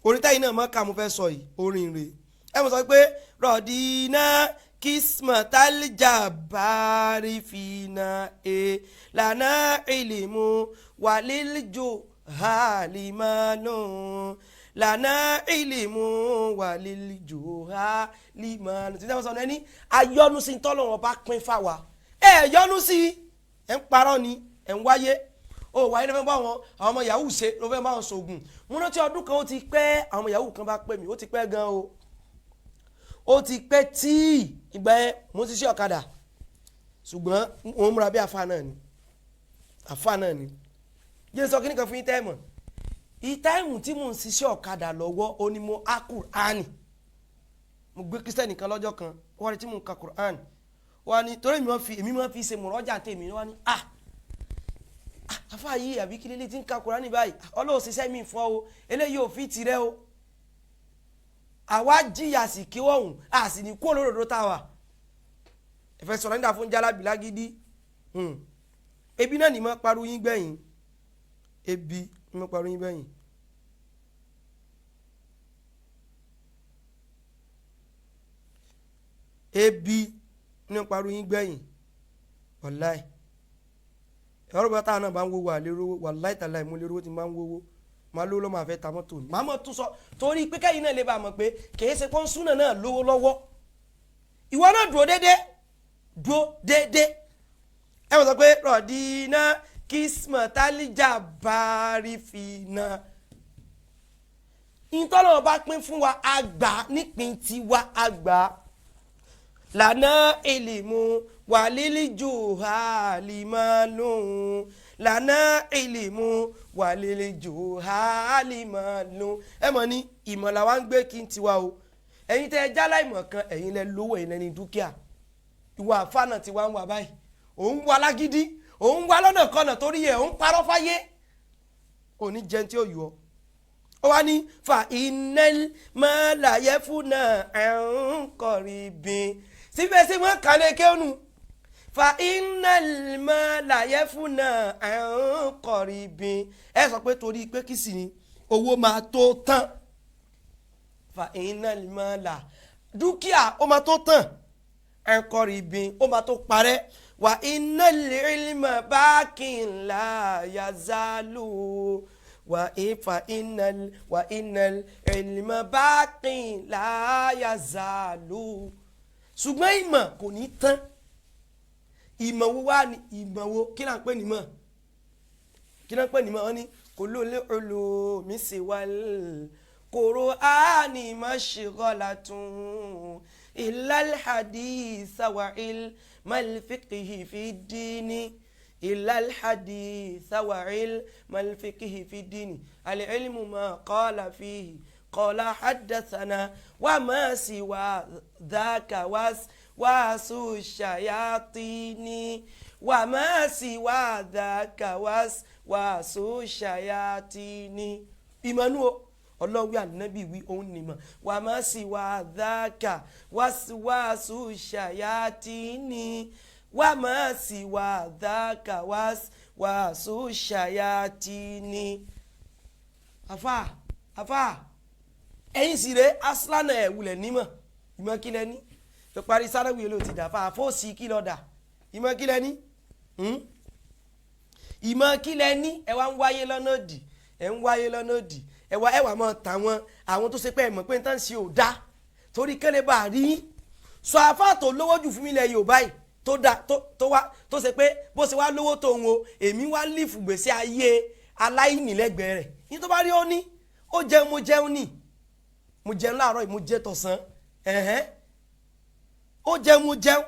orin táyì náà mọ́ ká mo fẹ́ sọ yìí orin rèé. Ẹ mọ̀ sọ pé rọ̀dínà kismatalija barifina e lana ilimu walilju halimanu lana ilimu walilju halimanu. Tí wọ́n sọ ní ayọ́nu sí tọ́lọ́wọ́n bá pín fáwa, ẹ yọ́nu sí ẹ ń parọ́ ni ẹ ń wáyé o wáyé ló fẹ́ bá wọn àwọn ọmọ yahoo ṣe ló fẹ́ bá wọn ṣògùn. Mo rántí ọdún kan ó ti pẹ́, àwọn ọmọ yahoo kan bá pè mí, ó ti pẹ́ gan o, ó ti pẹ́ tí ìgbà yẹn mo ti ṣe ọ̀kadà, ṣùgbọ́n mo múra bí àfa náà ni, àfa náà ni. Jẹ́ sọ kíní kan fún yín tẹ́ẹ̀mọ̀ ìtẹ́ẹ̀mù tí mò ń ṣiṣẹ́ ọ̀kadà lọ́wọ́ ó ní mo á Kùránì. Mo gbé kírísítẹ́nì kan lọ́jọ́ kan, wọ́n rí tí mò ń ka Kùránì, wọ́n á ní torí èmi máa fi ṣe mọ̀rọ́jà tèmi, wọ́n á ní ah àfa yìí àbí kí lélẹ́ tí ń ka Kùránì báyìí, Ọlọ́run ṣiṣẹ́ mi fún ọ o, eléyìí ò fi tirẹ̀ o. Àwa jìyà sì kí ọ̀hún a sì ní kú olódodo tá a wà ẹ̀fẹ̀ sọ̀rọ̀ nígbà fún jálàbí lágídí. Ebi náà ní mọ́ parú yín gbẹ̀yìn, ebi ní mọ́ parú yín gbẹ̀yìn. Ebi ní parú yín gbẹ̀yìn. Wàláì, ẹ̀rọ bá táwọn náà bá ń wówó àlérówó. Wàláì tàláì, mo lérówó tí n bá ń wówó, máa lówó lọ́mọ àfẹ́ ta mọ́tò ni. Màá mọ̀ tún sọ torí pé kẹ́yìn náà lè bá a mọ̀ pé kìí ṣe pọ́n súnà náà lówó lọ́wọ́. Ìwọ náà dúró dédé, dúró dédé. Ẹ wọ́n sọ pé rọ̀dínà kìsìmọ̀tálíjà bárìfìnà, ìtọ́lọ́wọ́ bá pín fún wa àgbà nípìn tiwa àgbà lànà ìlìmù wàlílíjù hàlìmọ́nù, lànà ìlìmù wàlílíjù hàlìmọ́nù. Ẹ mọ̀ ní ìmọ̀ làwa ń gbé kí n tiwa o. Ẹ̀yin tẹ́ ẹ jálá ìmọ̀ kan, ẹ̀yin lẹ lówó, ẹ̀yin lẹ ní dúkìá. Ìwà àfàànà tiwa ń wà báyìí, òun wà lágídí, òun wà lọ́nà kọ́nà torí ẹ̀ òun parọ́ fáyé, òní jẹun tí ó yọ. Ó wá ní fa inel mọ́láyé fúnà ẹ̀hún kọ̀rìbìn síbẹ̀ sí wọ́n kàlẹ́ kéwọnù. Fa inel mọ́láyé fúnà ẹ̀hún kọ̀rìbìn. Ẹ sọ pé torí pé kí sì ni owó máa tó tán. Fa inel mọ́lá, dúkìá ó máa tó tán, ẹ̀kọ́rìbìn ó máa tó parẹ́. Wà inel ilmọ̀ bákìnlá yazalu, wà ìfà inel, wà inel ilmọ̀ bákìnlá yazalu. Ṣùgbọ́n ìmọ̀ kò ní tán. Ìmọ̀ wo wá ní ìmọ̀ wo? Kí là ń pè ní mọ̀? Kí là ń pè ní mọ̀? Wọ́n ní kò ló lé olómi sí wa kòrò áàní má ṣe rọ́lá tún ìlàlhàdí sáwà il malfikihi fi díní, ìlàlhàdí sáwà il malfikihi fi díní, alilmu ma qala fihi qala haddathana wa ma siwa dhaka wàásù ṣàyàtìní, wà má siwa dhaka wàásù ṣàyàtìní. Ìmọ̀nú o, ọlọ́wí ànábì wí òun nìmọ̀. Wà má siwa dhaka wàásù ṣàyàtìní, wà má siwa dhaka wàásù ṣàyàtìní. Àfà àfà, ẹ̀yin sì rè aslana ẹ̀ wulẹ̀ nímọ̀. Ìmọ̀ kí lẹ ní tó parí sáráwì ló ti dà fà àfọ́sí kí lọ dà? Ìmọ̀ kí lẹ ní? Ìmọ̀ kí lẹ ní? Ẹ wá ń wáyé lọ́nà òdì, ẹ ń wáyé lọ́nà òdì. Ẹ wá, ẹ wà mọ́ tàwọn àwọn tó ṣe pé ẹ mọ̀ pé n tán ṣe ò dá torí kẹ́lẹ́ bá a rí yín sọ. Àfáà tó lówó jù fún mi lẹ̀ Yorùbá yìí tó dá tó wá tó ṣe pé bó ṣe wá lówó tó ń wo, èmi wá lífù gbèsè ayé aláìnílẹ́gbẹ̀ẹ́ rẹ̀ ní tó bá rí. Ó ní ó jẹun, mo jẹun ní, mo jẹun láàárọ̀ yìí, mo jẹ tọ̀sán. Ẹ̀hẹ́n, ó jẹun, mo jẹun.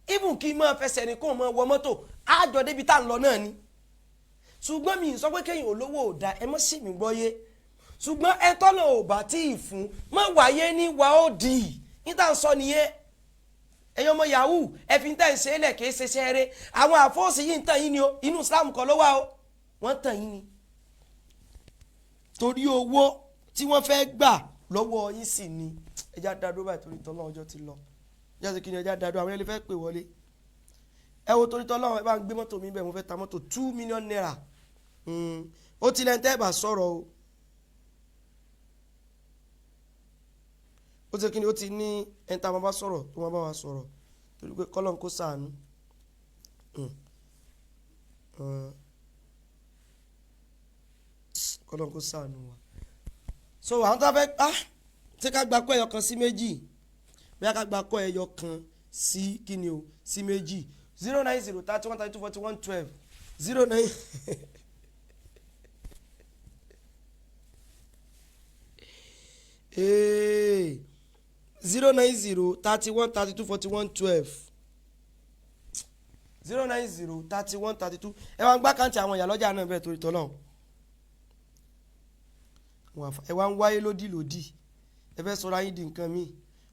Even kí n máa fẹsẹ̀ ní kó o máa wọ mọ́tò àjọ débi tá à ń lọ náà ni. Ṣùgbọ́n mi ì sọ pé kéèyàn olówó ò da, ẹ mọ́ sí mi gbọ́yé. Ṣùgbọ́n ẹ tọ́lọ̀ ò bá tí ì fún má wáyé ní wà ó dì í ní tá à ń sọ nìyẹn. Ẹ̀yin ọmọ yahoo, ẹ fi ń tẹ̀ ń ṣe é lẹ̀, kì í ṣe ṣẹ́ẹ́rẹ́. Àwọn àfọ́ọ̀sì yìí ń tàn yín ni o. Inú Islam kọ́ ló wà o, wọ́n tàn yín ni torí owó tí wọ́n fẹ́ gbà lọ́wọ́ yín sì ni. Ẹja dádó báyìí torí tọ́lọ́, ọjọ́ ti lọ. Ẹja sì kí ni, ẹja dádó. Àwọn ẹni fẹ́ pè wọlé, ẹ wo torí tọ́lọ́, ẹ bá ń gbé mọ́tò mi bẹ́ẹ̀. Mo fẹ́ ta mọ́tò ₦2 million. Ó tilẹ̀ ń tẹ́ ẹ bá sọ̀rọ̀ o. Ó ti kí ni, ó ti ní ẹni tá a máa bá sọ̀rọ̀ tó máa bá wa sọ̀rọ̀ torí pé kọ́lọ́n kó ṣàánú. Kọ́lọ́n kó ṣàánú wa. So àwọn tó fẹ́, ah, ṣé ká gba kọ́ ẹyọ kan sí méjì? Bóyá ká gba kọ́ ẹyọ kan sí kí ni o sí méjì. 09031324112, 09. Hey, 09031324112, 0903132. Ẹ wá ń gbá kàǹtì àwọn ìyàlọ́jà náà bẹ́ẹ̀ torí tọ́lọ́. Ẹ wá ń wáyé lódì lódì, ẹ fẹ́ sọ̀rọ̀ ayé di nǹkan míì.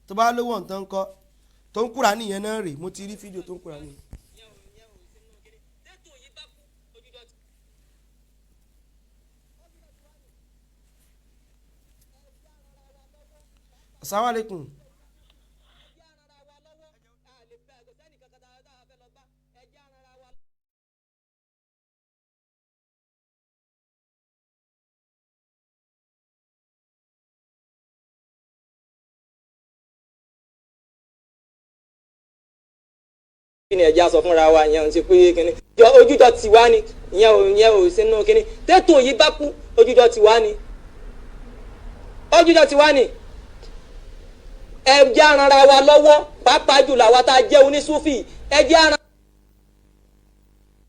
Tó bá lówó nǹkan kọ́ tó ń kúra nìyẹn náà rè. Mo ti rí fídíò tó ń kúra nìyẹn. Asalaamualeykum. Ni ẹja sọ fúnra wa, ìyẹn ò ń ṣe pé kíní jọ ojújọ tiwa ni, ìyẹn ò sínú kíní tètò yìí bá kú, ojújọ tiwa ni, ojújọ tiwa ni. Ẹ jẹ́ aranra wa lọ́wọ́, pàápàá jùlọ àwa tá a jẹ́ onísúfì, ẹ jẹ́ aran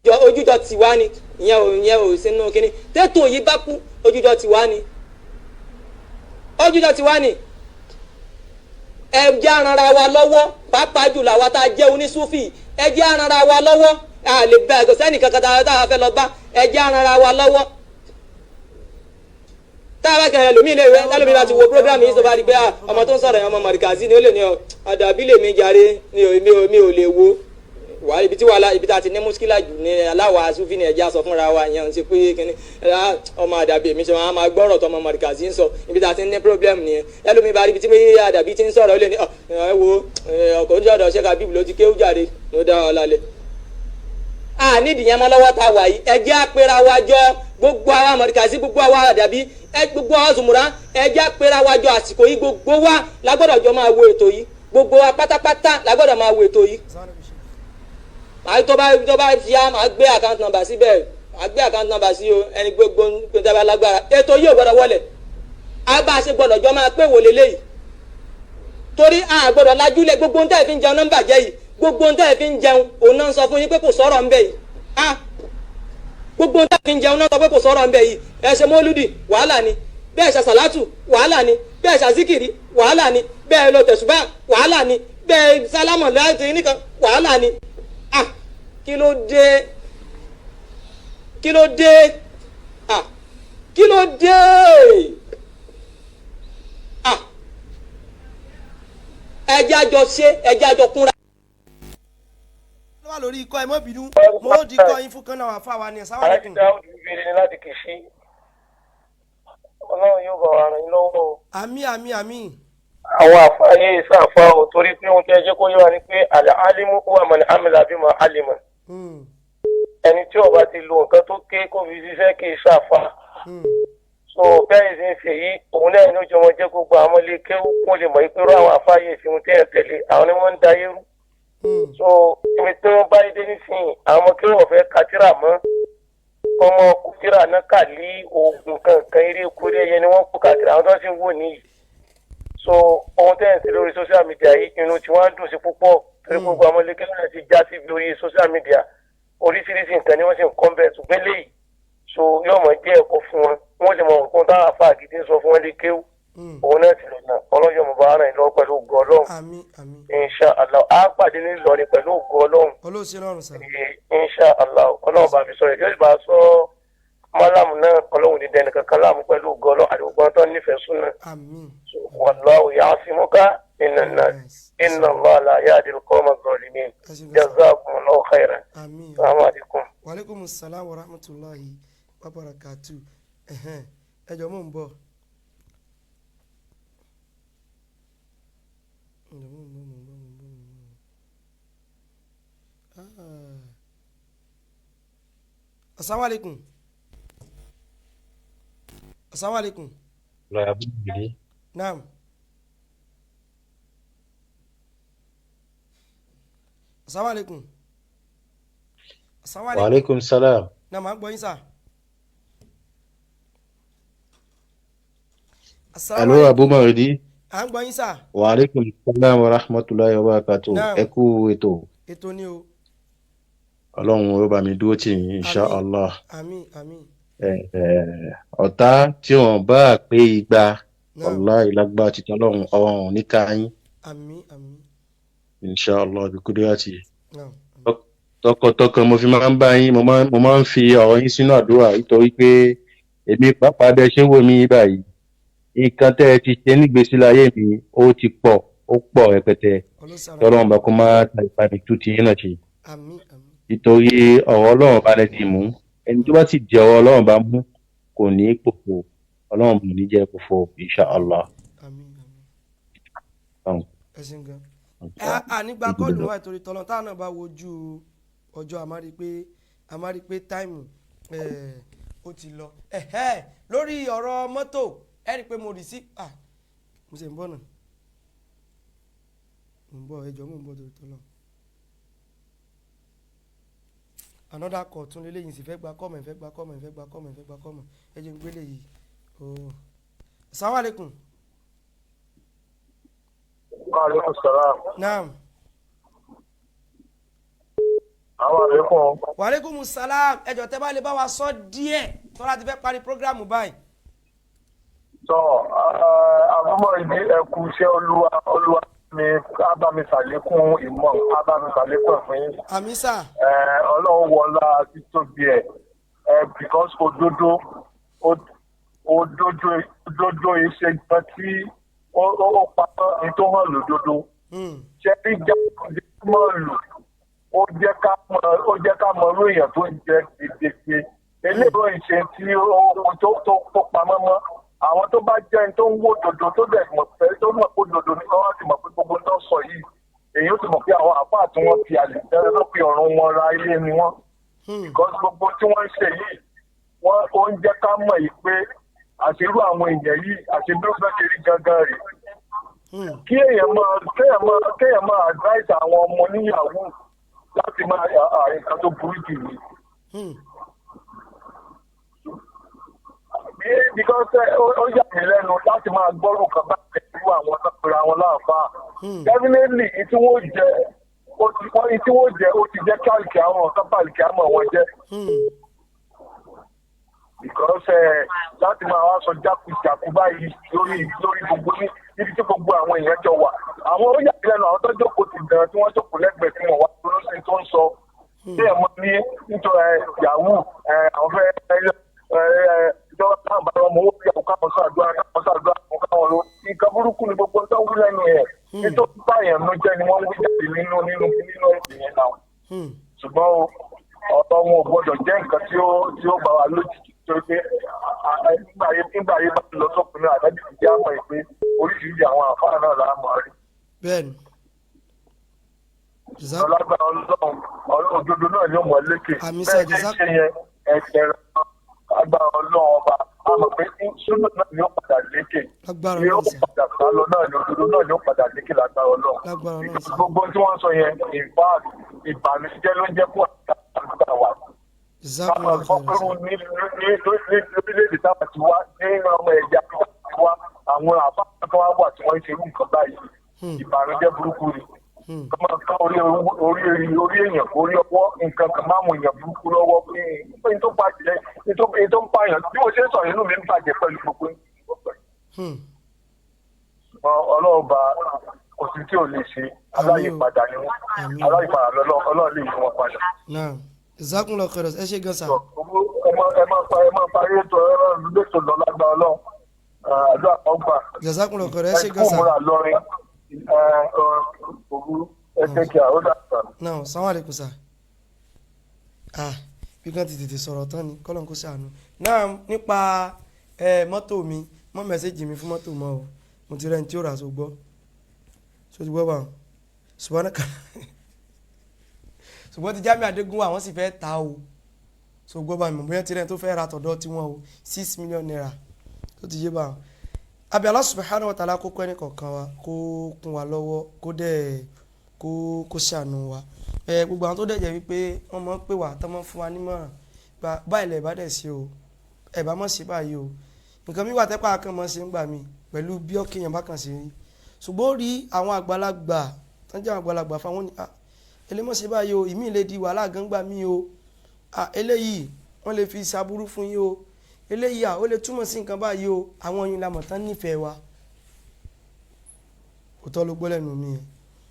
jọ ojújọ tiwa ni, ìyẹn ò sínú kíní tètò yìí bá kú, ojújọ tiwa ni, ojújọ tiwa ni. Ẹ jẹ́ aranra wa lọ́wọ́, pàápàá jùlọ àwa tá a jẹ́ onísúfì, ẹ jẹ́ aranra wa lọ́wọ́. A lè bẹ ẹ̀kọ́ sẹ́ni kankan tá a fẹ́ lọ bá. Ẹ jẹ́ aranra wa lọ́wọ́. Tá a bá kẹrin ẹlòmíì lè rẹ, ẹlòmíì bá ti wo program yìí, sọ bá rí pé ọmọ tó ń sọ̀rọ̀ yẹn, ọmọ mọ̀rìkàzí ni, ó lè ní ọ àdàbí lèmi jàre, mi ò lè wo wà ibi tí wàhálà ibi tá a ti ní mùsùkìlà jù ní aláwa sufi ni. Ẹja sọ fúnra wa, ìyẹn ń ṣe pé kíní ọmọ àdàbí èmi ṣe máa gbọ́rọ̀ tó ọmọ mọ̀rìkàzí ń sọ. Ibi tá a ti ní problem nìyẹn. Ẹlòmíì bá rí ibi tí àdàbí ti ń sọ̀rọ̀, ó lè ní ẹ wo ọkọ̀ ojú ọ̀dọ̀ ṣẹ́ka bíbù ló ti kéwú jáde ló dá ọ lálẹ́. A nídìí yẹn mọ́ lọ́wọ́ ta wà yìí. Ẹ jẹ́ àpera wa jọ, gbogbo àwa mọ̀rìkàzí, gbogbo àwa àdàbí, gbogbo àwa zùmùrà, ẹ jẹ́ àpera wa jọ. Àsìkò yìí, gbogbo wa la gbọ́dọ̀ jọ máa wo ètò yìí. Gbogbo wa pátápátá la gbọ́dọ̀ máa wo ètò yìí. Màá tó bá yá, màá gbé account number síbẹ̀, màá gbé account number sí o. Ẹni gbogbo gbogbo lágbára, ètò yìí ò gbọ́dọ̀ wọlé. A bá a ṣe gbọ́dọ̀ jọ máa pé wò lélẹ́yìí, torí a gbọ́dọ̀ lajúlẹ̀. Gbogbo ntẹ́ fi ń jẹun nọ́mbà jẹ́ yìí, gbogbo ntẹ́ fi ń jẹun òun náà ń sọ fún yín pé kò sọ̀rọ̀ ńbẹ yìí. A gbogbo ntẹ́ fi ń jẹun náà sọ pé kò sọ̀rọ̀ ńbẹ yìí. Ẹ ṣe mọ́lúdì, wàhálà ni. Bẹ́ẹ̀ ṣe sàlátù, wàhálà ni. Bẹ́ẹ̀ ṣe àzíkìrì, wàhálà ni. Bẹ́ẹ̀ lọ tẹ̀sùbá, wàhálà ni. Bẹ́ẹ̀ sálámọ̀ láti nìkan, wàhálà ni. Ah, kí ló dé? Kí ló dé? Ah, kí ló dé? Ah, ẹjẹ́ àjọ ṣe, ẹjẹ́ àjọ kúnra. Ló wà lórí ikọ́, ẹ mọ́ bínú, mo ó di ikọ́ yín fún kan náà wà fáwa ni ẹ̀ sáwà Aláàjì lẹ́kùn. Dáúdù ìbéèrè ni láti Kìṣí. Ọlọ́run yóò bá wa ràn yín lọ́wọ́ o. Àmín, àmín, àmín. Àwọn àfáà yìí sàfà ò, torí pé ohun tí ẹ jẹ́ kó yé wa ni pé al-alimu huwa man amila bima alima. Ẹni tí ó bá ti lo nǹkan tó ké kó fi ṣiṣẹ́ kì í ṣàfà. So bẹ́ẹ̀ sì ń ṣe yìí, òun náà ní ó jọ wọn jẹ́ gbogbo àwọn ilé kéwú kó lè mọ̀ pé irú àwọn àfáà yìí fi ohun tí ẹ̀ tẹ̀lé, àwọn ni wọ́n ń da yérú. So ibi tí wọ́n bá dé nísìnyí, àwọn ọmọ kéwú ọ̀fẹ́ katira mọ́, ọmọ kutira náà kà lí oògùn kankan, eré kúrẹ́ ẹyẹ ni wọ́n kó kàkiri, àwọn tó ń sì ń wò níyì. So ohun tẹ́ ẹ̀ ń ṣe lórí social media yìí, inú tí wọ́n á dùn sí púpọ̀, torí gbogbo àwọn ilé kéwú náà ti já síbi orí social media, oríṣiríṣi nǹkan ni wọ́n sì ń kọ́ bẹ́ẹ̀. Ṣùgbọ́n léyìí, so yóò mọ̀ jẹ́ ẹ̀kọ́ fún wọn, wọ́n sì mọ nǹkan táwọn afá gidi ń sọ fún wọn lé kéwú. Òun náà sì lọ́nà ọlọ́yọ̀ mọ̀ bá ara ẹ̀ lọ pẹ̀lú ògo Ọlọ́run. Àmín, àmín. Insha Allah, á pàdé ní Ìlọrin pẹ̀lú ògo Ọlọ́run. Olóòṣè rọrùn sà. Insha Allah, Ọlọ́run bá fi sọ yóò sì bá a sọ mọ́lámù náà. Ọlọ́run ní dẹni kankan láàmú pẹ̀lú ògo Ọlọ́run àti gbogbo àwọn tó nífẹ̀ẹ́ súnà. Àmín. Wallahu ya'simuka minan nas, inna Allaha la yahdi al-qawma adh-dhalimin. Jazakumullahu khairan. Àmín. Assalamu alaikum. Wa alaikum salam wa rahmatulahi wa barakatu. Ẹ jọ̀ọ́, mò ń bọ̀. Ẹ jọ̀ọ́, mò ń bọ̀, mò ń bọ̀, mò ń bọ̀, mò ń bọ̀. Ah. Assalamu alaikum. Assalamu alaikum. Lọ́yà búburú. Naam. Assalamu alaikum. Assalamu alaikum. Wa alaikum salam. Naam, à ń gbọ́ yín sà. Assalamu Alo alaikum. Abu Maridi. À ń gbọ́ yín sà. Wa alaikum salam wa rahmatulahi wa barakatuh. Naam. Ẹ kú ètò. Ètò ni o. Ọlọ́run ó bá mi dúró tì yín, insha Allah. Àmín, àmín. Ọ̀tá tí wọ́n bá pé 200, wallahi lágbára títí Ọlọ́run ọ̀run ní ká yín. Àmín, àmín. Insha Allah bi kudrati. Naam. Tọkàntọkàn mo fi máa ń bá yín, mo máa ń fi ọ̀rọ̀ yín sínú àdúrà, nítorí pé èmi pàápàá, bẹ ṣé ń wò mí báyìí, nǹkan tẹ́ ẹ ti ṣe nígbèésí láyé mi, ó ti pọ̀, ó pọ̀ rẹpẹtẹ. Tọ́lọ́run bá kó má ta ìpàdé tó ti yín náà ṣe. Àmín, àmín. Nítorí ọ̀rọ̀ Ọlọ́run bá lẹ ti mú, ẹni tó bá sì jẹ́ ọ̀rọ̀ Ọlọ́run bá mú kò ní í pòfo. Ọlọ́run kò ní jẹ́ pòfo, insha Allah. Ẹ ṣeun gan. Ẹ à nígbà call wa ìtorí tọ́lọ́ táwọn náà bá wojú ọjọ́, a máa rí pé time ó ti lọ. Ẹ̀hẹ́, lórí ọ̀rọ̀ mọ́tò, ẹ rí i pé mo rì sí, ah, mo ṣe ń bọ̀ náà, mo ń bọ̀, ẹ jọ̀ọ́, mo ń bọ̀ torí tọ́lọ́. Another call tún lélẹ́yìn sì fẹ́ gba kọ́mọ̀, ìfẹ́ gba kọ́mọ̀, ìfẹ́ gba kọ́mọ̀, ìfẹ́ gba kọ́mọ̀. Ẹ jẹ́ n gbélé yìí. Oh. Assalamu alaikum. Wa alaikum salam. Naam. Àwọn àlékún. Wa alaikum salam. Ẹ jọ̀ọ́, tẹ́ bá lè bá wa sọ díẹ̀ tọ́lá ti fẹ́ parí programu báyìí. Tọ́ àbúmọ̀ ìdí ẹ̀kú iṣẹ́ Olúwa. Olúwa mi á bá mi ṣàlékún ìmọ̀, á bá mi ṣàlékún ẹ̀fún yín. Àmín sà. Ọlọ́run wọlá títóbi ẹ̀ because òdodo òdodo òdodo ìṣe nǹkan tí ó pamọ́ ní tó hàn lódodo. Ṣé rí jámọ́ọ̀lù, ó jẹ́ ká mọ irú èèyàn tó ń jẹ gbèdéke eléyìí ìṣe tí ó tó pamọ́ mọ́ àwọn tó bá jẹ́ ẹni tó ń wò dodo, tó dẹ̀ mọ̀ pé tó mọ̀ pé dodo ni wọ́n ti mọ̀ pé gbogbo tó ń sọ yìí, èyí ó ti mọ̀ pé àwọn àfáà tí wọ́n fi àlè tẹ́lẹ̀ ló fi ọ̀run wọn ra ilé ni wọ́n, because gbogbo tí wọ́n ń ṣe yìí, wọ́n ó ń jẹ́ ká mọ̀ yìí pé àṣírú àwọn èèyàn yìí, àṣẹ bí ó fẹ́ ṣe rí gangan rèé. Kí èèyàn máa advice àwọn ọmọ oníyàwó láti máa nǹkan tó burú jù ní. Because ó yà mí lẹ́nu láti máa gbọ́rù kan bá pẹ̀lú àwọn tó pera wọn láàfáà. Definitely, ìtí wọ́n jẹ ó ti wọ́n ìtí wọ́n jẹ ó ti jẹ́ káàlìkì àwọn kan bàlìkì àmọ̀ wọn jẹ́. Because láti máa wá sọ jákujàku báyìí lórí gbogbo ní níbi tí gbogbo àwọn èèyàn jọ wà. Àwọn ó yà mí lẹ́nu, àwọn tó jókòó ti gan tí wọ́n jókòó lẹ́gbẹ̀ẹ́ tí wọ́n wá lóṣù tó ń sọ. Bí ẹ̀ mọ́ ní nítorí yahoo àwọn fẹ́ ìjọba táwọn bá wọn mọ owó yahoo, káwọn ṣàdúrà káwọn ló nǹkan burúkú ni gbogbo tó ń wí lẹ́nu yẹn. Nítorí báyẹn ló jẹ́ ni wọ́n ń wí jáde nínú ẹ̀sìn yẹn náà. Ṣùgbọ́n o, ọ̀rọ̀ wọn ò gbọ́dọ̀ jẹ́ nǹkan tí ó bá wa lójijì, torí pé nígbà ayé bá lọ sópin náà, àdájú ti jẹ́ àmọ́ pé oríṣiríṣi àwọn àfáà náà là á mọ̀ rí. Bẹ́ẹ̀ni. Ọlágbára Ọlọ́run, Ọlọ́run òdodo náà ni ó mọ̀ lékè. Àmín sà. Bẹ́ẹ̀ ṣe ń ṣe yẹn, ẹ̀sẹ̀ agbára Ọlọ́run ọba, a mọ̀ pé súnà náà ni ó padà lékè. Lágbára Ni ó Ọlọ́run sà. padà sá lọ náà ni òdodo náà ni ó padà lékè lágbára Ọlọ́run. Lágbára Ọlọ́run sà. Gbogbo tí wọ́n sọ yẹn, in fact, ìbànújẹ́ ló ń jẹ́ fún àgbà wa. Jazakumullahu Káwọn khairan sà. gbọ́ pé ní lórílẹ̀-èdè táwọn ti wá, nínú ọmọ ẹ̀yà táwọn ti wá, àwọn àbá kan wá wà tí wọ́n ń ṣe irú nǹkan báyìí, ìbànújẹ́ burúkú ni. Kọ́mọ ká orí orí orí èèyàn orí ọwọ́ nǹkan kan máa mú èèyàn burúkú lọ́wọ́ pé ní tó bàjẹ́ ní tó ń pààyàn. Bí mo ṣe ń sọ̀rọ̀, inú mi ń bàjẹ́ pẹ̀lú gbogbo. Ṣùgbọ́n Ọlọ́run bá kò sí tí ò lè ṣe, aláyìípadà ni wọ́n, aláyìípadà lọ́lọ́. Ọlọ́run lè yí wọn padà. Naam, jazakumullahu khairan, ẹ ṣé gan sà. Ẹ máa parí ètò ẹ̀rọ lẹ́tò lọ lágbára Ọlọ́run, àdúrà kan gbà. Jazakumullahu khairan, ẹ ṣé gan Ẹ kú sà. múra lọrin òwúrú, ẹ tẹ́kẹ̀ ó dàgbà. Naam, salamu alaikum sà. Ah, bí kan ti tètè sọ̀rọ̀ tán ni kọ́lọ́n kó ṣàánú. Naam, nípa mọ́tò mi, mọ́ message mi fún mọ́tò mọ́ o, mo ti rẹ́ni tí ó rà so gbọ́ so ti gbọ́ bá wọn. Ṣùgbọ́n ti Jamiu Adégúnwà, àwọn sì fẹ́ ta o, so gbọ́ bá mi bóyá ti rẹ́ni tó fẹ́ ra tọ̀dọ̀ tiwọn o, ₦6 million tó ti yé bá wọn. Àbí Allah subhanahu wa ta'ala kó kọ́ ẹnì kọ̀ọ̀kan wa, kó kún wa lọ́wọ́, kó dẹ̀ kó ṣàánú wa. Gbogbo àwọn tó dẹ̀ jẹ́ wípé wọ́n mọ̀ ń pè wá, tó mọ̀ ń fún wa nímọ̀ràn gba báyìí lẹ̀ bá dẹ̀ ṣe o, ẹ̀ bá mọ̀ sí báyìí o, nǹkan mi wà tẹ́pà kan mọ̀ ṣe ń gbà mí pẹ̀lú bí ọ̀kẹ́yàn bá kàn ṣe rí. Ṣùgbọ́n ó rí àwọn àgbàlagbà tó ń jẹ́ àwọn àgbàlagbà fáwọn ní, ah, elémọ̀ ṣe báyìí o, ìmí lè di wàhálà gan gbà mí o, ah, eléyìí wọ́n lè fi ṣaburú fún yín o, eléyìí à ó lè túmọ̀ sí nǹkan báyìí o. Àwọn yìí la mọ̀ tán nífẹ̀ẹ́ wa. Òótọ́ ló gbọ́ lẹ́nu mi yẹn.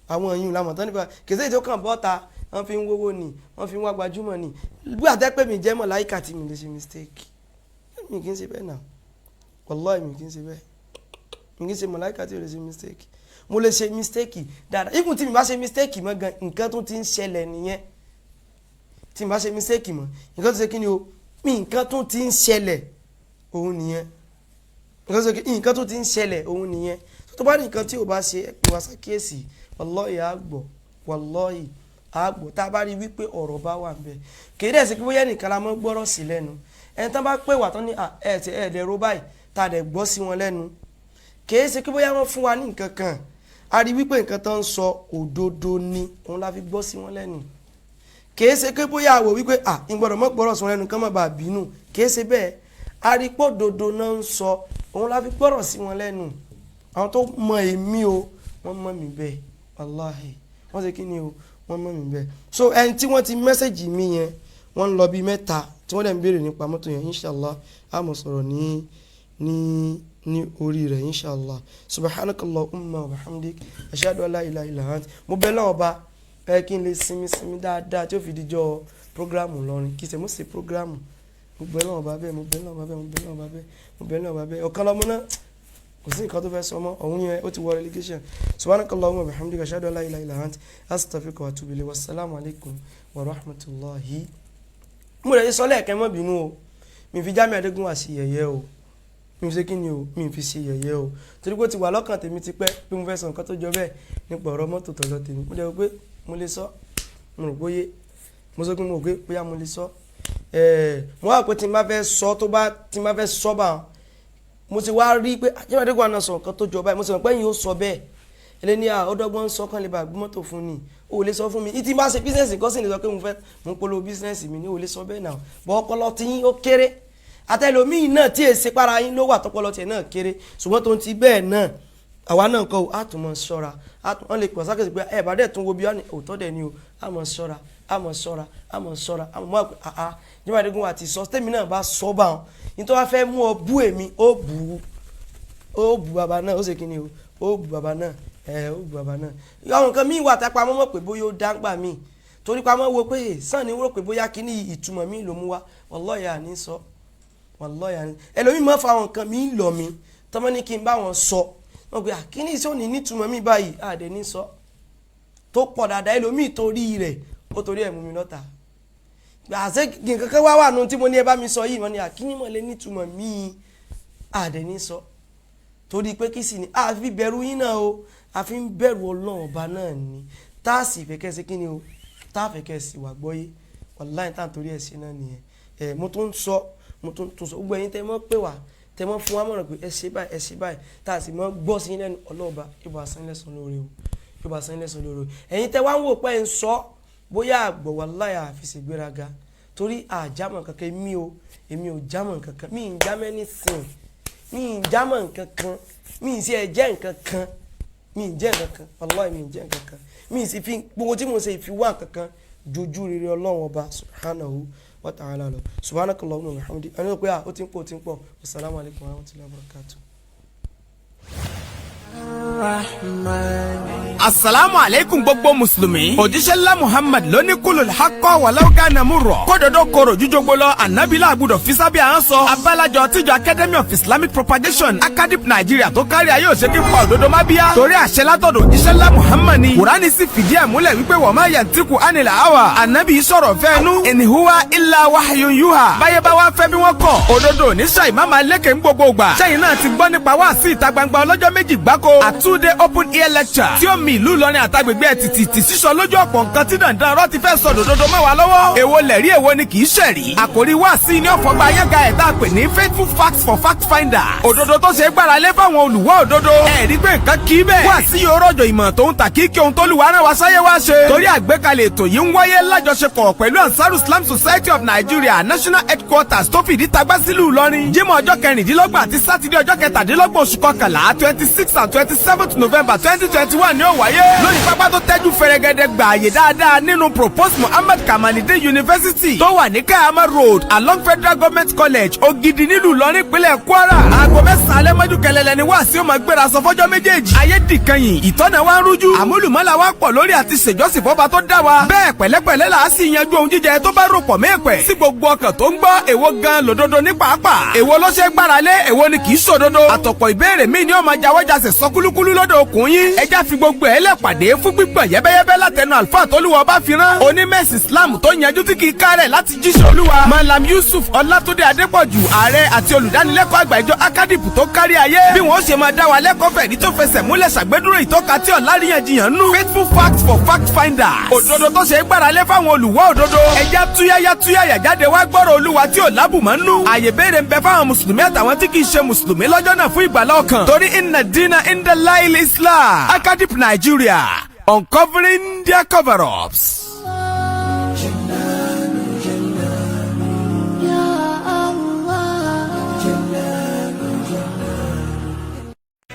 Àwọn yìí la mọ̀ tán nífẹ̀ẹ́ wa. Kìsẹ́ ìjọ kan bọ́ta, wọ́n fi ń wówó ni, wọ́n fi ń wá gbajúmọ̀ ni. Bí àtẹ́pẹ́ mi jẹ́ mọ̀láìkà tí mi lè ṣe mistake, mi kì í ṣe bẹ́ẹ̀ náà. Wallahi, mi kì í ṣe bẹ́ẹ̀. Mi kì í ṣe mọ̀láìkà tí ò lè ṣe mistake. Mo lè ṣe mistake dáadáa. Even tí mi bá ṣe mistake mọ́ gan, nǹkan tó ti ń ṣẹlẹ̀ nìyẹn. Tí mi bá ṣe mistake mọ́, nǹkan tó ṣe kí ni o mi, nǹkan tó ti ń ṣẹlẹ̀ òun nìyẹn. Nǹkan tó ṣe, nǹkan tó ti ń ṣẹlẹ̀ òun nìyẹn. Tó bá ní nǹkan tí ò bá ṣe, ẹ pè wá ṣàkíyèsí. Wallahi, á gbọ́. Wallahi, á gbọ́. Tá a bá rí wípé ọ̀rọ̀ bá wà ń bẹ̀, kì í dẹ̀ sí pé bóyá nìkan la mọ́ gbọ́rọ̀ sí lẹ́nu. Ẹni tán bá pè wá tán ní ẹ ti ẹ̀ dẹ̀ ro báyìí, tá a dẹ̀ gbọ́ sí wọn lẹ́nu, kì í ṣe pé bóyá wọ́n fún wa ní nǹkan kan. A rí wípé nǹkan tán ń sọ òdodo ni, òun la fi gbọ́ sí wọn lẹ́nu. Kìí ṣe pé bóyá àwò wípé à ń gbọ́dọ̀ mọ́ gbọ́rọ̀ sọ lẹ́nu kán má bàa bínú, kìí ṣe bẹ́ẹ̀. Arípò dodo náà ń sọ, òun la fi gbọ́rọ̀ sí wọn lẹ́nu. Àwọn tó mọ èmi o, wọ́n mọ̀ mí bẹ́ẹ̀, wàláhì. Wọ́n ṣe kí ni o, wọ́n mọ̀ mí bẹ́ẹ̀. So ẹni tí wọ́n ti message mi yẹn, wọ́n ń lọ bíi mẹ́ta tí wọ́n dẹ̀ ń béèrè nípa mọ́tò yẹn. Inshallah, a mọ̀ sọ̀rọ̀ ní orí rẹ̀ inshallah. Subhanakallahumma wa bihamdik, ashhadu an la ilaha illa ant. Mo bẹ̀ lọ́wọ́ ba ẹ kí n lè sinmi sinmi dáadáa tí ó fi dijọ́ program lọ́rin kí sẹ́mo ṣe program. Mo bẹ̀ lọ́wọ́ ba bẹ́ẹ̀, mo bẹ̀ lọ́wọ́ ba bẹ́ẹ̀, mo bẹ̀ lọ́wọ́ ba bẹ́ẹ̀, mo bẹ̀ lọ́wọ́ ba bẹ́ẹ̀. Ọ̀kan lọ́mọ náà kò sí nǹkan tó fẹ́ sọ mọ́ ọ̀hún yẹn, ó ti wọ relegation. Subhanakallahumma wa bihamdika, ashhadu an la ilaha illa ant, astaghfiruka wa atubu ilayk. Wassalamu alaikum wa rahmatullahi. Mo rẹ̀ sọ lẹ́ẹ̀kẹ́, mọ́ bínú o, mi fi Jamiu Adégún wá sí yẹ̀yẹ́ o, mi fi ṣe kí ni o, mi fi ṣe yẹ̀yẹ́ o, torí pé ó ti wà lọ́kàn tèmi ti pẹ́ pé mo fẹ́ sọ nǹkan tó jọ bẹ́ẹ̀ nípa ọ̀rọ̀ mọ́tò tọ̀dọ̀ tèmi. Mo dẹ̀ rò pé mo lè sọ, mo rò bóyé mo sọ pé mo rò pé bóyá mo lè sọ. Mo wá pé tí n bá fẹ́ sọ, tó bá tí n bá fẹ́ sọ bá wọn, mo ti wá rí pé Jamiu Adégún náà sọ nǹkan tó jọ báyìí. Mo sì mọ̀ pé ẹ̀yin ó sọ bẹ́ẹ̀, ẹlẹ́ni à ọdọ́gbọ́n ń sọ kán lè bá gbé mọ́tò fún ni. O ò lè sọ fún mi ìtì bá ṣe business kan sì lè sọ pé mo fẹ́ mo ń polówó business mi ni. O ò lè sọ bẹ́ẹ̀ náà bọ́. Ọpọlọ tí yín ó kéré, àtẹlómìn náà tí èsì para yín ló wà, tọpọlọ tiẹ̀ náà kéré, ṣùgbọ́n tó ń ti bẹ́ẹ̀ náà, àwa náà kọ́ ọ, á tún mọ̀ ṣọ́ra. Wọ́n lè pọ̀ sákèsì pé ẹ bá dẹ̀ tún wo bí wọ́n òótọ́ dẹ̀ ni o. Á mọ̀ ṣọ́ra, á mọ̀ ṣọ́ra, á mọ̀ ṣọ́ra, á mọ̀ pé àá Jamiu Adégún àti sọ tèmi náà bá sọ bá wọn ní tó bá fẹ́ mú ọ bú èmi, ó bú, ó bú bàbá náà, ó ṣe kí ni o, ó bú bàbá náà, ẹ ó bú bàbá náà. Àwọn nǹkan míì wà tápá mọ́ pé bóyá ó dáńgbà míì, torí pa mọ́ wo pé sàn ni wúrò pé bóyá kíní ìtumọ̀ míì ló mú wá. Wallahi àní sọ, wallahi àní. Ẹlòmíì máa fa àwọn nǹkan míì lọ mi tọ́mọ́ ní kí n bá wọn sọ, wọ́n pe kíní tí ò ní nítumọ̀ míì báyìí, àdé ní sọ tó pọ̀ dáadáa. Ẹlòmíì torí rẹ̀, ó torí ẹ̀ mú mi lọ́ta àṣẹ nǹkan kan wá wà nù tí mo ní ẹ bá mi sọ yìí. Wọ́n ní àkíní mọ̀ lé nítumọ̀ míì, àdé ní sọ, torí pé kí sì ni a fi bẹ̀rù yín náà o, a fi ń bẹ̀rù Ọlọ́run ọba náà ni, tá a sì fẹ́ kẹ́ ṣe kí ni o, tá a fẹ́ kẹ́ sì wà gbọ́yé. Wàláhì, tá a torí ẹ̀ ṣe náà nìyẹn. Ẹ̀ mo tún ń sọ, mo tún tún sọ, gbogbo ẹ̀yin tẹ́ mọ́ pé wá, tẹ́ mọ́ fún wa mọ̀ràn pé ẹ ṣe báyìí, ẹ ṣe báyìí, tá a sì mọ́ gbọ́ sí lẹ́nu, Ọlọ́ọ̀ba yóò bá san lẹ́san lóore o, yóò bá san lẹ́san lóore o. Ẹ̀yin tẹ́ wá ń wò pé ẹ̀ ń sọ bóyá àgbọ̀, wàláhì, àfi ṣègbéraga, torí àjámọ̀ kankan. Èmi o, èmi ò jámọ̀ kankan, mi ì jámọ̀ anything, mi ì jámọ̀ nkankan, mi ì sí ẹ jẹ́ nkankan, mi ì jẹ́ nkankan, wàláhì, mi ì jẹ́ nkankan. Mi ì sì fi gbogbo tí mo ṣe ìfi wá nkankan jojú rere Ọlọ́run ọba subhanahu wa ta'ala lọ. Subhanakallahumma wa bihamdik, ẹni pé ó ti ń pọ̀, ó ti ń pọ̀. Assalamu alaikum wa rahmatullahi wa barakatuh. Asalaamu aleykum gbogbo mùsùlùmí. Òjíṣẹ́ ńlá Muhammad ló ní قل الحق ولو كان مرا. Kódodo korò jíjogbo lọ, ànábìlà àgùdọ̀ fisábíà ń sọ. Abálájọ tíjọ Academy of Islamic Propagation, Akadip Nàìjíríà tó kárí ayé òṣèké pa òdodo má bíyá. Torí àṣẹ látọ̀dọ̀ òjíṣẹ́ ńlá Muhammad ni. Kùránì sì fìdí ẹ̀ múlẹ̀ wípé وما ينطق عن الهوى. Ànábì sọ̀rọ̀ fẹ́nu. إن هو إلا وحي يوحى. Báyé bá wá fẹ́ bí wọ́n kọ̀. Òdodo ní ṣàì má máa lékè ń gbogbo gbà. Sẹ́yìn náà ti gbọ́ nípa wá sí ìta gbangba ọlọ́jọ́ 2 gbáko. A 2-day open air lecture. Tí ó mi ìlú Ìlọrin àtàgbègbè ẹ̀ tìtì tì sísọ lójú ọ̀pọ̀ nǹkan tí dandan ọ̀rọ̀ ti fẹ́ sọ dòdòdó mọ́ wa lọ́wọ́. Èwo lẹ̀rí, èwo ni kì í ṣẹ̀rí? Àkòrí wá sí ní ọ̀fọ̀gbà ayága ẹ̀ tá a pè ní Faithful Facts for Fact Finder. Òdodo tó ṣe é gbára lé fáwọn olùwọ́ òdodo. Ẹ rí pé nǹkan kì í bẹ́ẹ̀. Wá sí yóò rọ̀jò ìmọ̀ tó ń ta kíkí ohun tó lù wá rán wa sáyé wá ṣe. Torí àgbékalẹ̀ ètò yìí ń wáyé lájọṣepọ̀ pẹ̀lú Ansaru Islam Society of Nigeria National Headquarters tó fìdí tagbá sílùú Ìlọrin. Jímọ̀ ọjọ́ 26 àti Sátidé ọjọ́ 27 oṣù kọkànlá, 26 and 27th November 2021 ni ó wáyé. Lórí pápá tó tẹ́jú fẹrẹgẹdẹ gbààyè dáadáa nínú Proposed Muhammad Kamalide University tó wà ní Kayama Road, along Federal Government College, Ògidì, nílùú Ìlọrin, ìpínlẹ̀ Kwara. Aago 9 alẹ́ mọ́jú kẹlẹ́lẹ́ ni wáàsí ó máa gbéra sọ fọ́jọ́ méjèèjì. Ayé dìkanyìn, ìtọ́nà wa ń rújú. Àmúlùmọ́lá wa pọ̀ lórí àti ṣèjọ́sìn fọ́ba tó dá wa. Bẹ́ẹ̀ pẹ̀lẹ́pẹ̀lẹ́ là á sì yanjú ohun jíjẹ tó bá rò pọ̀ mẹ́ẹ̀pẹ̀. Sí gbogbo ọkàn tó ń gbọ́, èwo gan lòdodo ní pàápàá? Èwo ló ṣe gbára lé? Èwo ni kì í ṣòdodo? Àtọ̀pọ̀ ìbéèrè míì ni ó máa jáwọ́jáṣẹ̀ sọ kúlúkúlú lọ́dọ̀ okùn yín. Ẹja fi gbogbo ẹ̀ lẹ̀ pàdé fún gbígbọ̀n yẹ́bẹ́yẹ́bẹ́ látẹnu àlùfáà tólúwa bá fi rán. Onímẹ̀sì Islam tó yanjú tí kì í kárẹ̀ láti jíṣẹ́ Olúwa. Malam Yusuf Ọlátúndé Adépọ̀jù, ààrẹ àti olùdánilẹ́kọ̀ọ́ àgbà ìjọ Akadip tó kárí ayé. Bí wọ́n ṣe máa dá wa lẹ́kọ̀ọ́ fẹ̀ ní tó fẹsẹ̀ múlẹ̀ ṣàgbédúró ìtọ́ka tí ọ̀láríyànjiyàn nù. Faithful Facts for Fact Finder. Òdodo tó ṣe é gbára lé fáwọn olùwọ́ òdodo. Ẹja túyáyá túyáyà jáde wá gbọ́rọ̀ Olúwa tí ò lábùmọ́ nù. Àyè béèrè ń bẹ fáwọn mùsùlùmí àtàwọn tí kì í ṣe mùsùlùmí lọ́jọ́ náà fún ìgbàlá ọkàn. Torí إن الدين عند الله الإسلام. Akadip Nigeria, uncovering their cover-ups.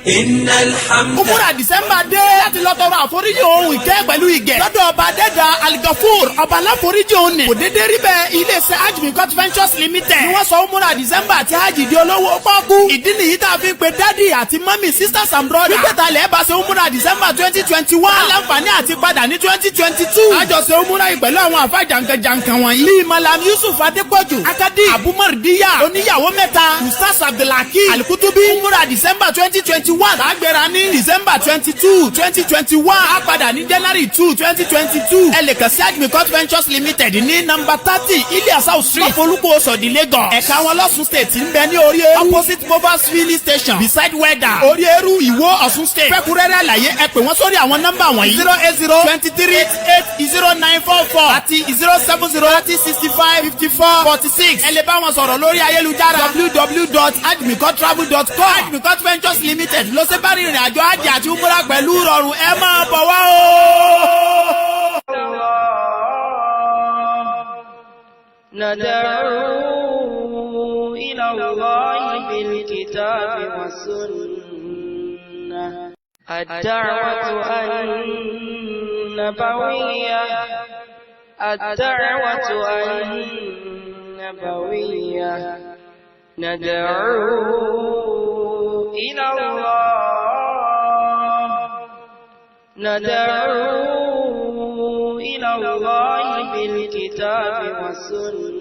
Innal hamda. Umura December dé láti lọ tọrọ àforíjì ohun ìkẹ́ pẹ̀lú ìgẹ̀. Lọ́dọ̀ ọba dẹ́dà Al-Gafur, ọba aláforíjì òun ni. Kò dédé rí bẹ́ẹ̀, iléeṣẹ́ Ajmikot Ventures Limited ni wọ́n sọ Umura December àti Hajj di olówó pọ́kú. Ìdí nìyí tá a fi ń pe daddy àti mummy, sisters and brothers, wípé ta lẹ́ẹ̀ bá ṣe Umura December 2021, aláǹfààní àti padà ní 2022. Àjọṣe Umura yìí pẹ̀lú àwọn àfa jàǹkànjàǹkàn wọ̀nyí, bíi Malam Yusuf Adépọ̀jù Akadi, Abumaridiya oníyàwó mẹ́ta, Ustaz Abdulhaki Alikutubi. Umura December 2021, àgbéra ní December 22, 2021, á padà ní January 2, 2022. Ẹ lè kàn sí Ajmikot Ventures Limited ní number 30, Ilias House Street, Olúkó Sọ̀dí, Lagos. Ẹ̀ka wọn lọ́sùn State ń bẹ ní orí eru, opposite Mobile filling station, beside Weather, orí eru, Ìwó, Ọ̀ṣun State. Fẹ́kúrẹ́rẹ́ àlàyé, ẹ pè wọ́n sórí àwọn nọ́mbà wọ̀nyí: 08023880944 àti 07030655446. Ẹ lè bá wọn sọ̀rọ̀ lórí ayélujára, www.ajmikottravel.com. Ajmikot Ventures Limited ló ṣe bá rìnrìn àjò Hajj àti umrah pẹ̀lú rọrùn. Ẹ máa bọ̀ wá o. ندعو إلى الله بالكتاب والسنة، الدعوة النبوية، الدعوة النبوية. ندعو إلى الله، ندعو إلى الله بالكتاب والسنة.